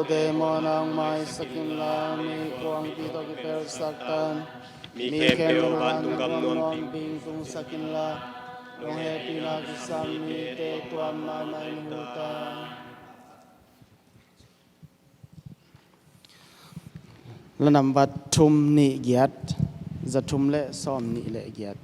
Demon hong maisak inla, meikuangpi tawh kipelsak tan. Mi khempeuh vantung gam nuampih tungsak inla, lung hehpihna kisam mite tuam mahmah in hu ta. La nambat thum nih giat, za thum le sawm nih le giat.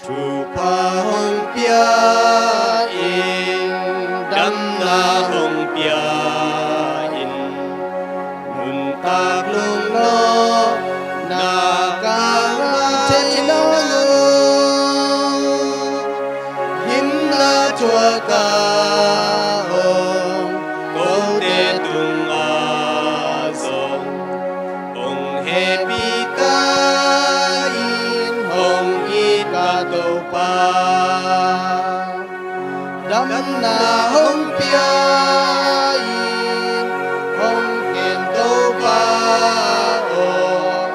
Thupha hong pia in, damna hong pia in, nuntak lungnopna ka ngah thei lo. Gimna thuak a om kote tungah zong hong hehpih ta in, hong it ka Topa. Damna hong pia in, hong kem Topa aw,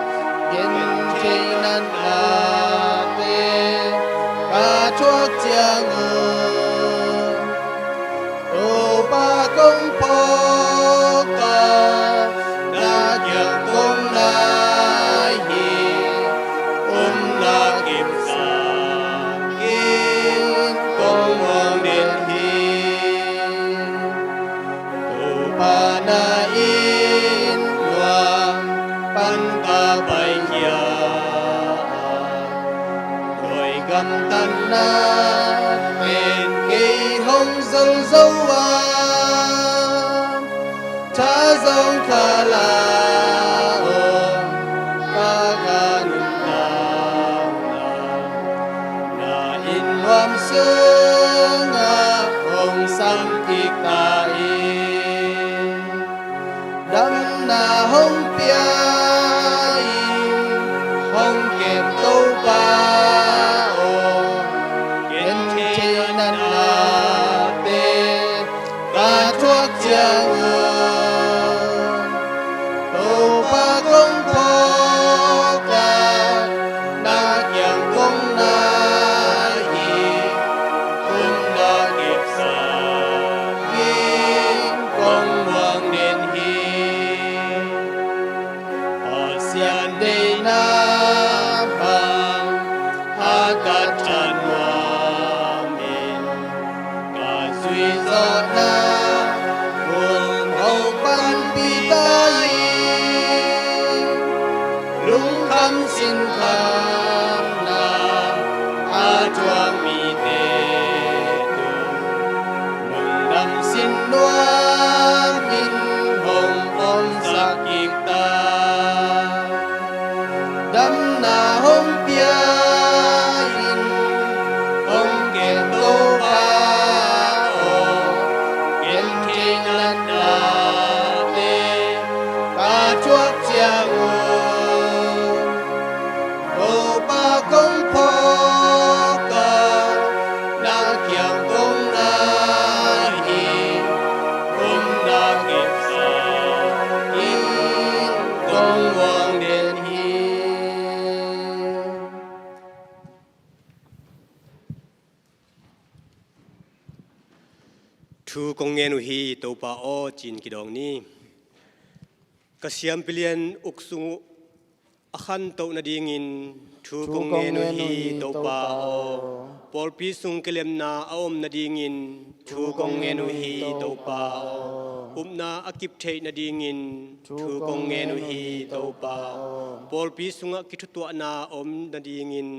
gentheihna nate ka thuak ciang uh, Topa kong phawk a, na kiang kong nai hi. Upna kipsak in kong muang den hi. Topa na inn nuam pan ka paikhia a, dawi gamtatna pen kei hong zol zo a, tha zong kha la om ka ka nuntakna, na inn nuam sungah hong sam kik ta in. Damna hong pia in, hong kem Topa aw, gentheihna nate ka thuak ciang uh, Topa kong phawk a, na kiang kong nai hi. Upna kipsak in kong muang den hi. Pasian deihna bang hahkat tha nuam in, ka zuih zawhna hun hong panpih ta in. Lungkham sinkhamna a thuak mite tung, lungdam sin nuam in hong omsak kik ta. Damna hong pia in, hong kem Topa aw, gentheihna nate ka thuak ciang uh, Topa kong phawk a, na kiang kong nai hi. Upna kipsak in kong muang den hi. Thu kong ngen uh hi, Topa aw, ci-in kidawng ni. Ka siampi lian uk sung uh a khantoh nadingin thu kong ngen uh hi, Topa aw. Pawlpi sung kilemna a om nadingin thu kong ngen uh hi, Topa aw. Upna a kip theih nadingin thu kong ngen uh hi, Topa aw. Pawlpi sungah kithutuahna a om nadingin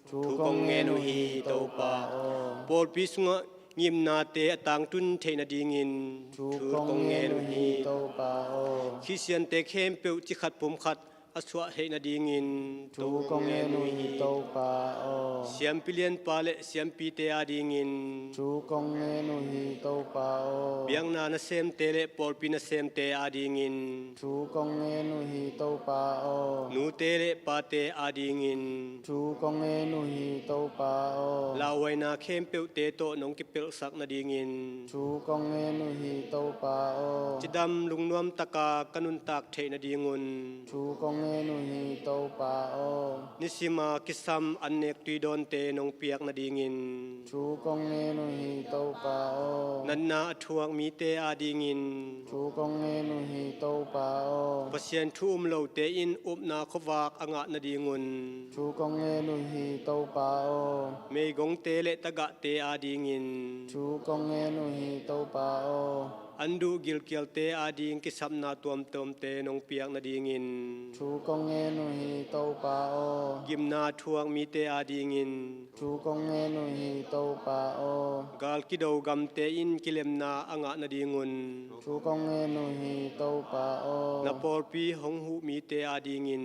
thu kong ngen uh hi, Topa aw. Pawlpi sungah ngimnate a tangtun theih nadingin thu kong ngen uh hi, Topa aw. Khristiante khempeuh cikhat pumkhat a suah theih nadingin thu kong ngen uh hi, Topa aw. Siampi lianpa le siampite adingin thu kong ngen uh hi, Topa aw. Biakna nasemte le pawlpi nasemte adingin thu kong ngen uh hi, Topa aw. Nute le pate adingin thu kong ngen uh hi, Topa aw. Lauhuaina khempeuhte tawh nong kipelhsak nadingin thu kong ngen uh hi, Topa aw. Cidam lungnuam taka ka nuntak theih nadingun thu kong ngen uh hi, Topa aw. Nisima kisam annek tuidawnte nong piak nadingin thu kong ngen uh hi, Topa aw. Natna a thuak mite adingin thu kong ngen uh hi, Topa aw. Pasian thu um lote in upna khuavak a ngah nadingun thu kong ngen uh hi, Topa aw. Meigongte le tagahte adingin thu kong ngen uh hi, Topa aw. An duh gilkialte ading kisapna tuamtuamte nong piak nadingin thu kong ngen uh hi, Topa aw. Gimna thuak mite adingin thu kong ngen uh hi, Topa aw. Gal kido gamte in kilemna a ngah nadingun thu kong ngen uh hi, Topa aw. Na pawlpi hong huh mite adingin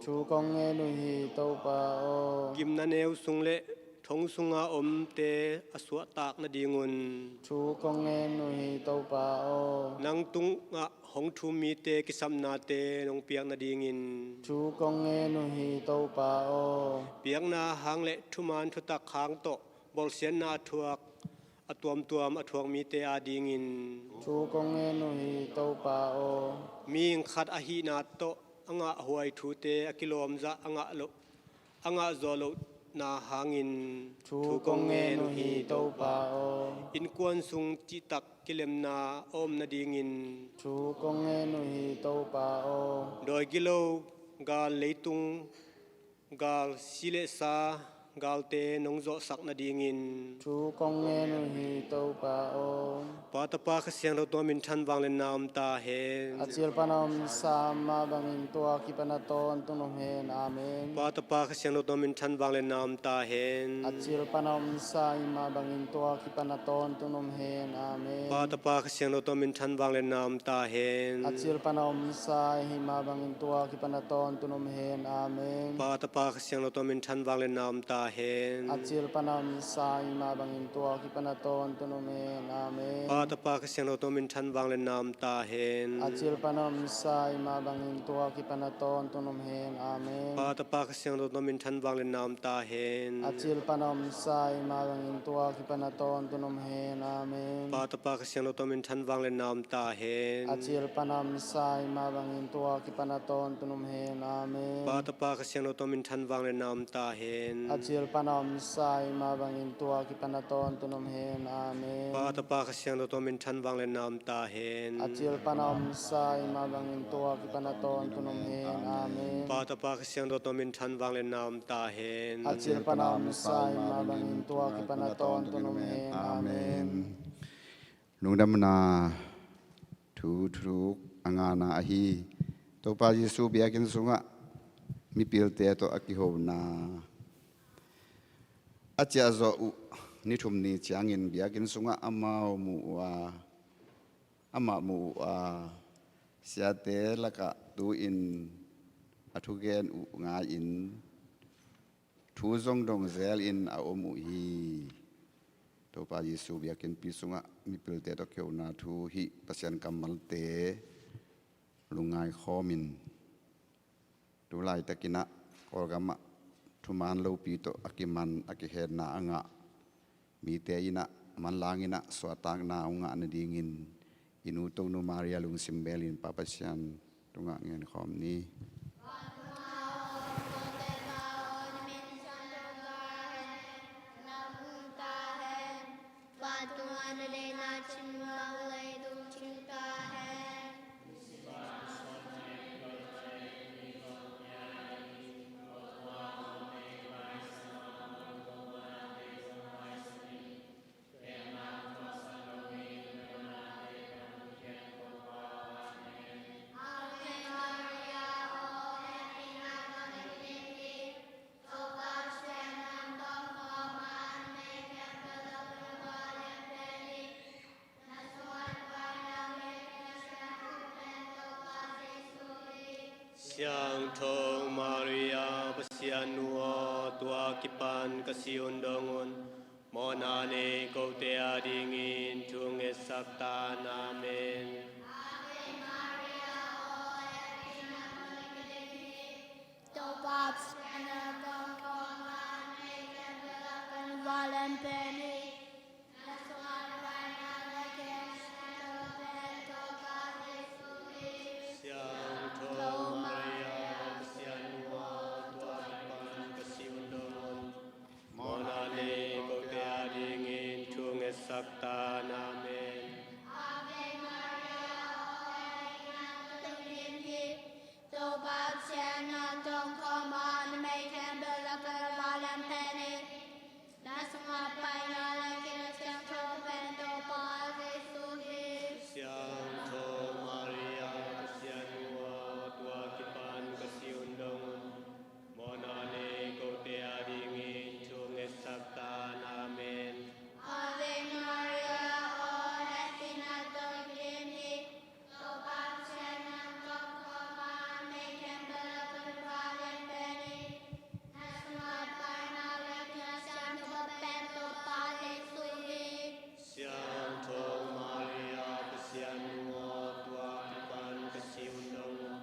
thu kong ngen uh hi, Topa aw. Gimna neu sung le thong sunga omte a suahtak nadingun thu kong ngen uh hi, Topa aw. Nang tungah hong thum mite kisapnate nong piak nadingin thu kong ngen uh hi, Topa aw. Biakna hang le thuman thutak hang tawh bawlsiatna a thuak, a tuamtuam a thuak mite adingin thu kong ngen uh hi, Topa aw. Mihing khat ahihna tawh a ngahhuai thute a kilawmzah a ngah loh, a ngah zawh lohna hangin thu kong ngen uh hi, Topa aw. Innkuan sung cihtak kilemna a om nadingin thu kong ngen uh hi, Topa aw. Dawi gilo, gal, leitung gal, si le sa galte nong zawhsak nadingin thu kong ngen uh hi, Topa aw. Pa, Tapa, Kha Siangtho tua min than vangliatna om ta hen. A cil pan a omsa mah bangin tua kipan a tawntung om hen. Amen. Pa, Tapa, Kha Siangtho tua min than vangliatna om ta hen. A cil pan a omsa mah bangin tua kipan a tawntung om hen. Amen. Pa, Tapa, Kha Siangtho tua min than vangliatna om ta hen. A cil pan a omsa mah bangin tua kipan a tawntung om hen. Amen. Pa, Tapa, Kha Siangtho tua min than vangliatna om ta hen. A cil pan a omsa mah bangin tua kipan a tawntung om hen. Amen. Pa, Tapa, Kha Siangtho tua min than vangliatna om ta hen. A cil pan a omsa mah bangin tua kipan a tawntung om hen. Amen. Pa, Tapa, Kha Siangtho tua min than vangliatna om ta hen. A cil pan a omsa mah bangin tua kipan a tawntung om hen. Amen. Pa, Tapa, Kha Siangtho tua min than vangliatna om ta hen. A cil pan a omsa mah bangin tua kipan a tawntung om hen. Amen. Pa, Tapa, Kha Siangtho tua min than vangliatna om ta hen. A cil pan a omsa mah bangin tua kipan a tawntung om hen. Amen. Pa, Tapa, Kha Siangtho tua min than vangliatna om ta hen. A cil pan a omsa mah bangin tua kipan a tawntung om hen. Amen. Pa, Tapa, Kha Siangtho tua min than vangliatna om ta hen. A cil pan a omsa mah bangin tua kipan a tawntung om hen. Amen. Lungdamna thu thuk a ngahna ahi Topa Jesu biakinn sungah mipilte tawh a kihona a ciahzawh uh ni thum ni ciangin biakinn sungah amau mu uh a, amah mu uh a, siate lakah tu-in a thugen uh ngai-in thu zong dong zelin a om uh hi. Topa Jesu biakinnpi sungah mipilte tawh kihona thu hih Pasian kammalte lungngai khawmin tu laitakinah Kawlgamah thuman lopi tawh a kiman a kihenna a ngah mite inah manlang inah suahtakna a ngah nadingin i nu Tonu Maria lungsim belin Pa Pasian tungah ngenkhawm ni. Siangtho Maria Pasian nu aw, tua kipan ka si un dong un. Mawhna nei kote adingin thu ngetsak ta in. Amen. Ave Maria, aw, Topa Pasian na tongkhawm a, na meithal pen Topa lianpen hi. Na sungah Topa in a, na khe Siangtho pen Topa Jesu hi. Siangtho Maria Pasian nu aw, tua kipan ka si un dong un. Mawhna nei kote adingin thu ngetsak ta in. Amen. Ave Maria, aw, Topa Pasian na tongkhawm a, na meithal pen Topa lianpen hi. Na sungah Topa in a, na khe Siangtho pen Topa Jesu hi. Siangtho Maria Pasian nu aw, tua kipan ka si un dong un. Mawhna nei kote adingin thu ngetsak ta in. Amen. Ave Maria, aw, Topa Pasian na tongkhawm a, na meithal pen Topa lianpen hi. Na sungah Topa in a, na khe Siangtho pen Topa Jesu hi. Siangtho Maria Pasian nu aw, tua kipan ka si un dong un.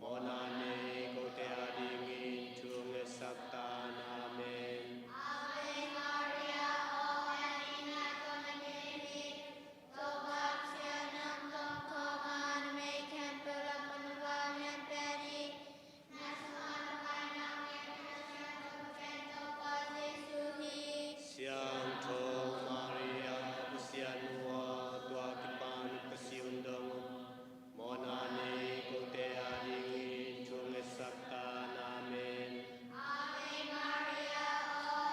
Mawhna nei kote adingin thu ngetsak ta in. Amen. Ave Maria, aw, Topa Pasian na tongkhawm a, na meithal pen Topa lianpen hi. Na sungah Topa in a, na khe Siangtho pen Topa Jesu hi. Siangtho Maria Pasian nu aw, tua kipan ka si un dong un. Mawhna nei kote adingin thu ngetsak ta in. Amen. Ave Maria, aw,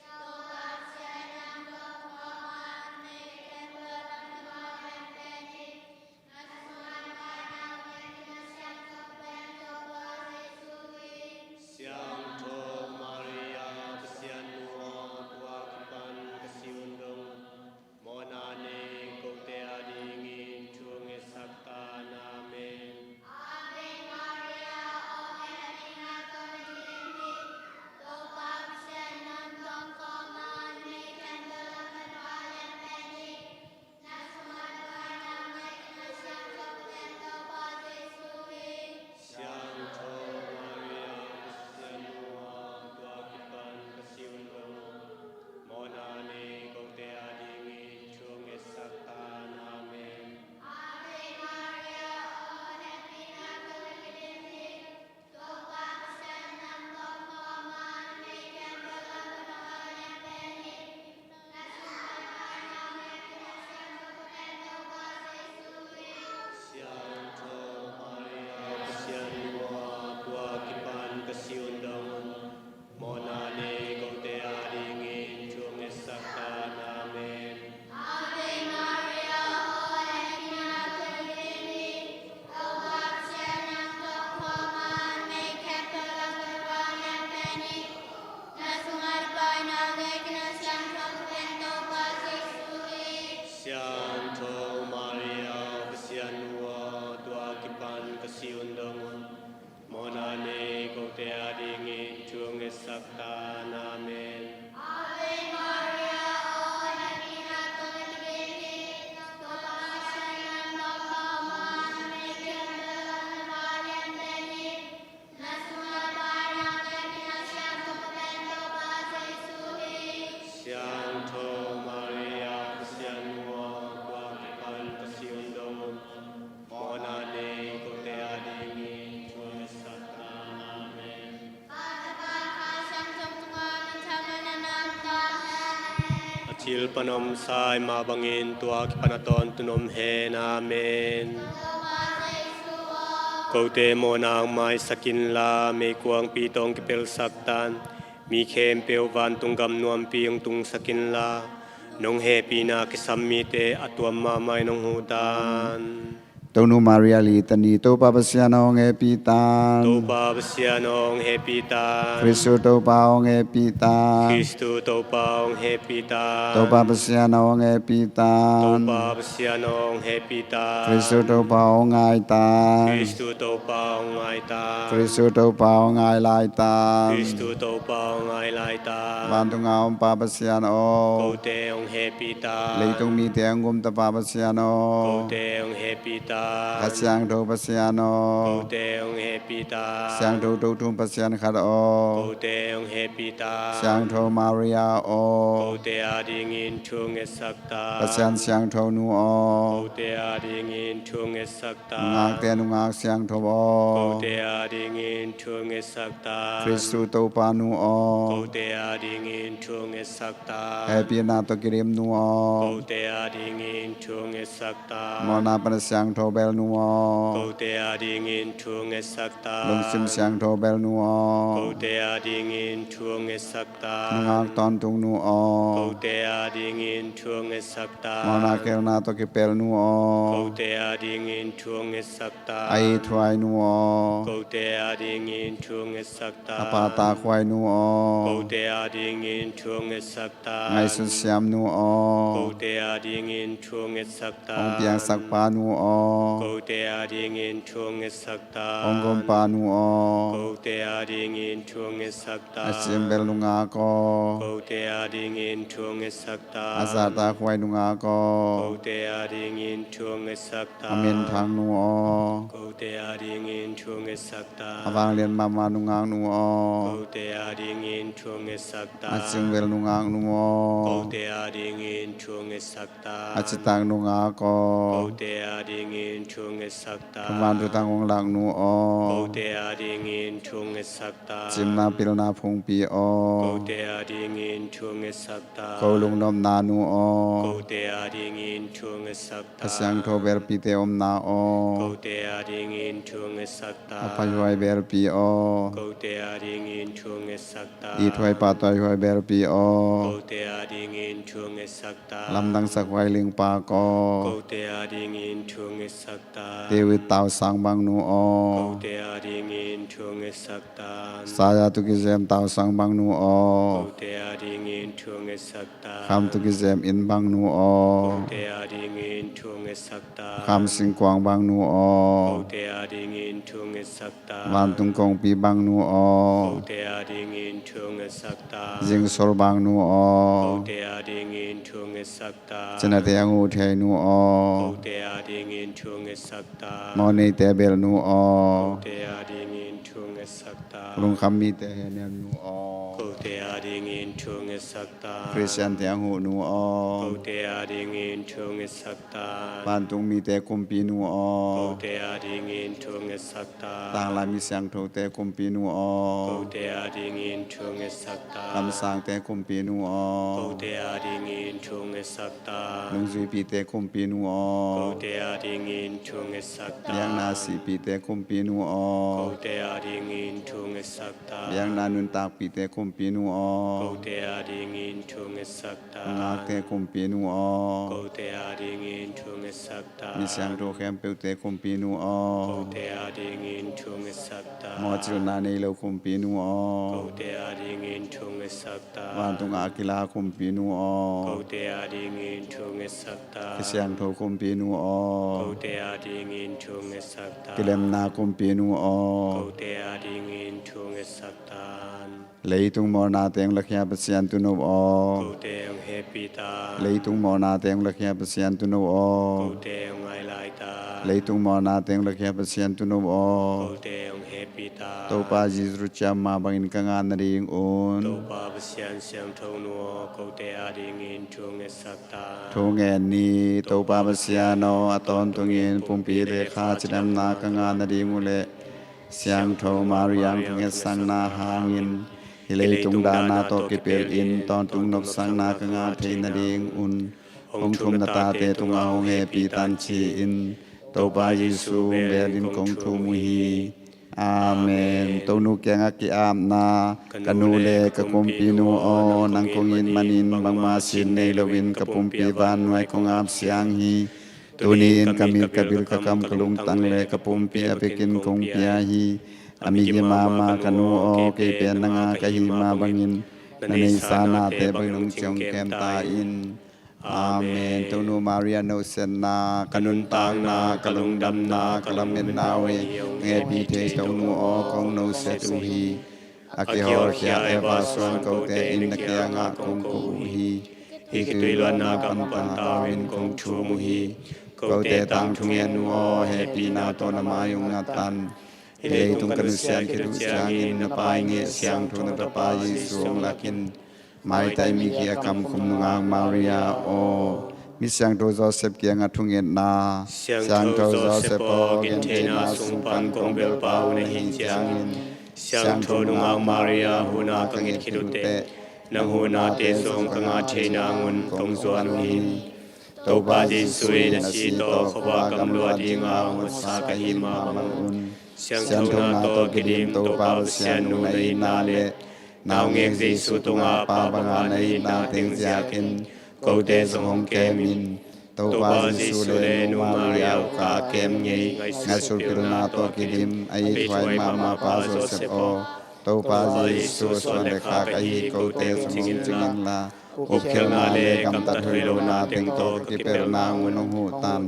Topa Pasian na tongkhawm a, na meithal pen Topa lianpen hi. Na sungah Topa in a, na khe Siangtho pen Topa Jesu hi. Siangtho Maria Pasian nu aw, tua kipan ka si un dong un. Mawhna nei kote adingin thu ngetsak ta in. Amen. Ave Maria, aw, Topa Pasian na tongkhawm a, na meithal pen Topa lianpen hi. Na sungah Topa in a, na khe Siangtho pen Topa Jesu hi. Siangtho Maria Pasian nu aw, tua kipan ka si un dong un. Mawhna nei kote adingin thu ngetsak ta in. Amen. Ave Maria, aw, Topa Pasian na tongkhawm a, na meithal pen Topa lianpen hi. Na sungah Topa in a, na khe Siangtho pen Topa Jesu hi. Siangtho Maria Pasian nu aw, tua kipan ka si un dong un. Mawhna nei kote adingin thu ngetsak ta in. Amen. Ave Maria, aw, Topa Pasian na tongkhawm a, na meithal pen Topa lianpen hi. Na sungah Topa in a, na khe Siangtho pen Topa Jesu hi. Siangtho Maria Pasian nu aw, tua kipan ka si un dong un. Mawhna nei kote adingin thu ngetsak ta in. Amen. Ave Maria, aw, Topa Pasian na tongkhawm a, na meithal pen Topa lianpen hi. Na sungah Topa in a, na khe Siangtho pen Topa Jesu hi. Siangtho Maria Pasian nu aw, tua kipan ka si un dong un. Mawhna nei kote adingin thu ngetsak ta in. Amen. Pa, Tapa, Kha, Siangtho tungah minthanna ngah ta hen. A thil pan a om sa i hih mah bangin tua kipan a tawntung om hen. Amen. Kote mawhna hong maisak inla, meikuangpi tawh hong kipelsak tan. Mi khempeuh vantung gam nuampi hong tungsak inla, nong hehpihna a kisam mite a tuam mahmah in hong huh tan. Tonu Maria Litany. Topa Pasian aw hong hehpih ta. Topa Pasian aw hong hehpih ta. Kristu Topa aw hong hehpih ta. Kristu Topa aw hong hehpih ta. Topa Pasian aw hong hehpih ta. Topa Pasian aw hong hehpih ta. Kristu Topa aw hong ngai ta. Kristu Topa aw hong ngai ta. Kristu Topa aw hong ngai lai ta. Kristu Topa aw hong ngai lai ta. Vantung a om Pa Pasian aw. Kote hong hehpih ta. Leitung mite hong gumta Pa Pasian aw. Kote hong hehpih ta. Kha Siangtho Pasian aw. Kote hong hehpih ta. Siangtho Tothum Pasian khat aw. Kote hong hehpih ta. Siangtho Maria aw. Kote adingin thungetsak ta. Pasian Siangtho nu aw. Kote adingin thungetsak ta. Nungakte nungak siangtho aw. Kote adingin thungetsak ta. Kristu Topa nu aw. Kote adingin thungetsak ta. Hehpihna tawh kidim nu aw. Kote adingin thungetsak ta. Mawhna pan a siangtho bel nu aw. Kote adingin thungetsak ta. Lungsim siangtho bel nu aw. Kote adingin thungetsak ta. Nungak tawntung nu aw. Kote adingin thungetsak ta. Mawhna khelna tawh kipel nu aw. Kote adingin thungetsak ta. A ithuai nu aw. Kote adingin thungetsak ta. A pahtakhuai nu aw. Kote adingin thungetsak ta. Ngaihsut siam nu aw. Kote adingin thungetsak ta. Hong piangsak pa nu aw. Kote adingin thungetsak ta. Hong gum pa nu aw. Kote adingin thungetsak ta. A cimvel nungak aw. Kote adingin thungetsak ta. A zahtakhuai nungak aw. Kote adingin thungetsak ta. A minthang nu aw. Kote adingin thungetsak ta. A vanglian mahmah nungak nu aw. Kote adingin thungetsak ta. A cimvel nungak nu aw. Kote adingin thungetsak ta. A citak nungak aw. Kote adingin thungetsak ta. Thuman thutang hong lak nu aw. Kote adingin thungetsak ta. Cimna pilna phungpi aw. Kote adingin thungetsak ta. Ko lungnopna nu aw. Kote adingin thungetsak ta. A siangtho belpite omna aw. Kote adingin thungetsak ta. A paihuai belpi aw. Kote adingin thungetsak ta. Ithuai pahtawaihuai belpi aw. Kote adingin thungetsak ta. Lamdang sakhuai lingpak aw. Kote adingin thungetsak ta. David tausang bang nu aw. Kote adingin thungetsak ta. Isaiah tawh kizem tausang bang nu aw. Kote adingin thungetsak ta. Kham tawh kizem inn bang nu aw. Kote adingin thungetsak ta. Kham singkuang bang nu aw. Kote adingin thungetsak ta. Vantung kongpi bang nu aw. Kote adingin thungetsak ta. Zingsol bang nu aw. Kote adingin thungetsak ta. Cinate a nguh thei nu aw. Kote adingin thungetsak ta. Mawhneite bel nu aw. Kote adingin thungetsak ta. Lungkham mite henem nu aw. Kote adingin thungetsak ta. Khristiante a nguh nu aw. Kote adingin thungetsak ta. Vantung mite kumpi nu aw. Kote adingin thungetsak ta. Tanglai mi siangthote kumpi nu aw. Kote adingin thungetsak ta. Kamsangte kumpi nu aw. Kote adingin thungetsak ta. Nungzuipite kumpi nu aw. Kote adingin thungetsak ta. Biakna sihpite kumpi nu aw. Kote adingin thungetsak ta. Biakna nuntakpite kumpi nu aw. Kote adingin thungetsak ta. Nungakte kumpi nu aw. Kote adingin thungetsak ta. Mi siangtho khempeuhte kumpi nu aw. Kote adingin thungetsak ta. Mawhcilna nei lo kumpi nu aw. Kote adingin thungetsak ta. Vantung a kila kumpi nu aw. Kote adingin thungetsak ta. Kha Siangtho kumpi nu aw. Kote adingin thungetsak ta. Kilemna kumpi nu aw. Kote adingin thungetsak ta. Leitung mawhna teng lakhia Pasian Tuuno aw. Kote hong hehpih ta. Leitung mawhna teng lakhia Pasian Tuuno aw. Kote hong ngai lai ta. Leitung mawhna teng lakhia Pasian Tuuno aw. Kote hong hehpih ta. Topa Jesu ciamma bangin ka ngah nadingun. Topa Pasian siangtho nu aw, kote adingin thungetsak ta. Thungen ni. Topa Pasian aw, a tawntungin pumpi le kha cidamna ka ngah nading uh leh Siangtho Maria hong thungetsakna hangin hih leitung dahna tawh kipelin tawntung nopsakna ka ngah theih nadingun hong thum na tate tungah hong hehpih tan ci-in Topa Jesu hong belin kong thum uh hi. Amen. Tonu kiangah ki-apna. Ka nu le ka kumpinu aw, nang kong it manin bangmah sin nei loin ka pumpi vannuai kong ap siang hi. Tuni-in ka mit, ka bil, ka kam, ka lungtang le ka pumpi a vekin kong pia hi. A migi mahmah ka nu aw, kei pen nang a ka hi mah bangin na neihsa nate bangin hong ci hong kem ta in. Amen. Tonu Maria, na sepna, ka nuntakna, ka lungdamna, ka lametna uh hi. Hong hehpih thei Tonu aw, kong na sep uh hi. A kihawlkhia Eva suan kote in na kiangah kong ko uh hi. Hih khitui luatna kam pan ta un, kong thum uh hi. Kote tangthu ngen uh aw, hehpihna tawh na mai hong ngat tan. Hih leitung ka nusiat khit uh ciangin na Pa i ngei siangtho na tapa Jesu hong lak in. Maitai migi a kamkhum nungak Maria aw, mi siangtho Joseph kiangah thungetna. Siangtho Joseph aw, gentheihna sung pan kong belpa uh na hih ciangin, siangtho nungak Maria huhna ka nget khit uh teh, nang huhnate zong ka ngah thei nangun kong zuan uh hi. Topa Jesu in a si tawh khuavak gamlua dinga hong hotsa ka hi mah bangun, siangthona tawh kidim Topa Pasian nu na hihna le naungek Jesu tungah Pa banga na hihna teng ziakin kote zong hong kem in. Topa Jesu le Nu Maria ukah a kem ngei, ngaihsut pilna tawh kidim a ithuai mahmah Pa Joseph aw, Topa Jesu suan le khak ahi kote zong hong cing inla, upkhialhna le gamtat hoih lohna teng tawh ka kipelh nangun hong huh tan.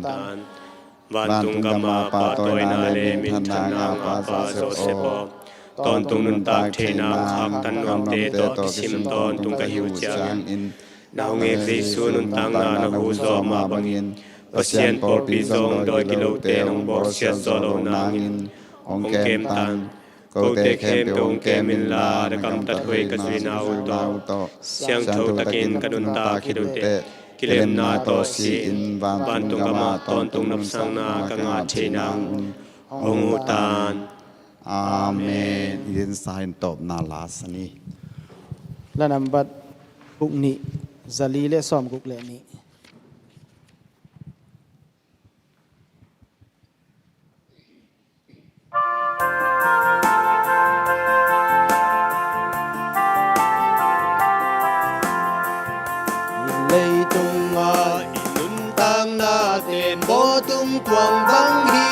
Vantung gama pahtawina le minthanna ngah Pa Joseph aw, tawntung nuntak theihna khaktan nuamte tawh kisim tawntung ka hi uh ciangin, naungek Jesu nuntakna na huh zawh mah bangin, Pasian pawlpi zong dawi gilote hong bawlsiat zawh loh nangin hong kem tan. Kote khempeuh hong kem inla, na gamtat hoih ka zuihna uh tawh siangtho takin ka nuntak khit uh teh, kilemna tawh si-in vantung gamah tawntung nopsakna ka ngah thei nangun hong huh tan. Amen. I dinsa in tawpna la sa ni. La nambat guk nih, za li le sawmguk le nih. Leitunga i nuntakna tembaw tung tuang bang hi.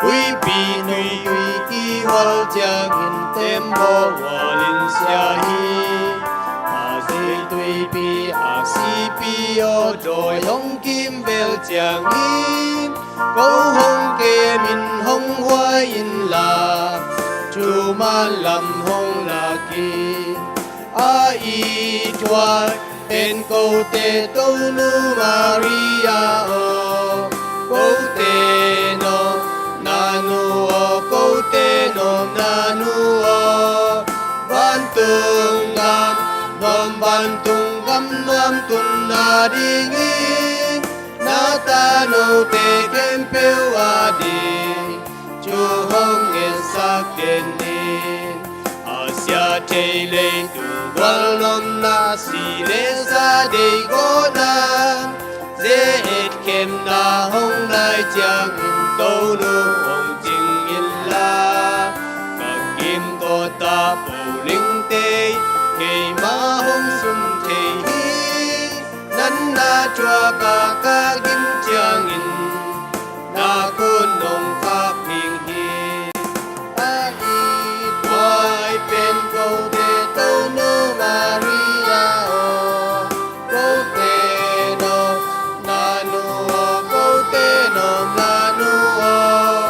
Huihpi nui huihpi hual ciangin tembaw hualin sia hi. A zei tuipi a sipi aw dawi hong kimvel ciangin, ko hong kemin hong huai inla, thuman lam hong lakin. A ithuai pen kote Tonu Maria aw, kote nopna nu aw, kote nopna nu aw. Vantung gam nuam, vantung gam nuam tunna dingin, na tanote khempeuh ading thu hong ngetsak den ni. A sia thei leitung gualnopna, si le sa deih gawhna, ze-et khemna hong nai ciangin Tonu hong cing inla, ka kimkawt a polingte keimah hong sum thei hi. Natna thuak a ka gim ciangin na khut nong khak ding hi. A ithuai pen kote Tonu Maria aw, kote nopna nu aw, kote nopna nu aw.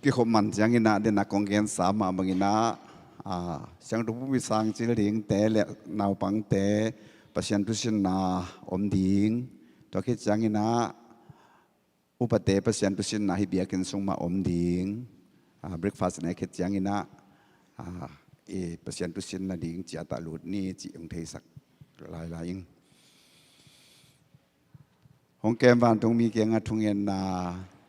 kikhop man ciangin ah, den a kong gensa mah bangin ah, a, siangtho bupi sang cil dingte le naupangte Pasian thusinna om ding. Tua khit ciangin ah upate Pasian thusinna hih biakinn sung mah om ding. A, breakfast ne khit ciangin ah, a, i Pasian thusinna ding ciat ah lut ni cih hong theisak lailai ing. Hong kem vantungmi kiangah thungetna.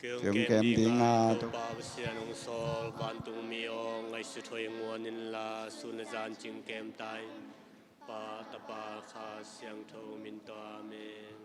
Kei hong kem ding a, Topa Pasian hong sawl, vantungmi aw, ngaihsut hoih hong muan inla, sun a zan cing kem ta in. Pa, Tapa, Kha Siangtho min tawh, amen.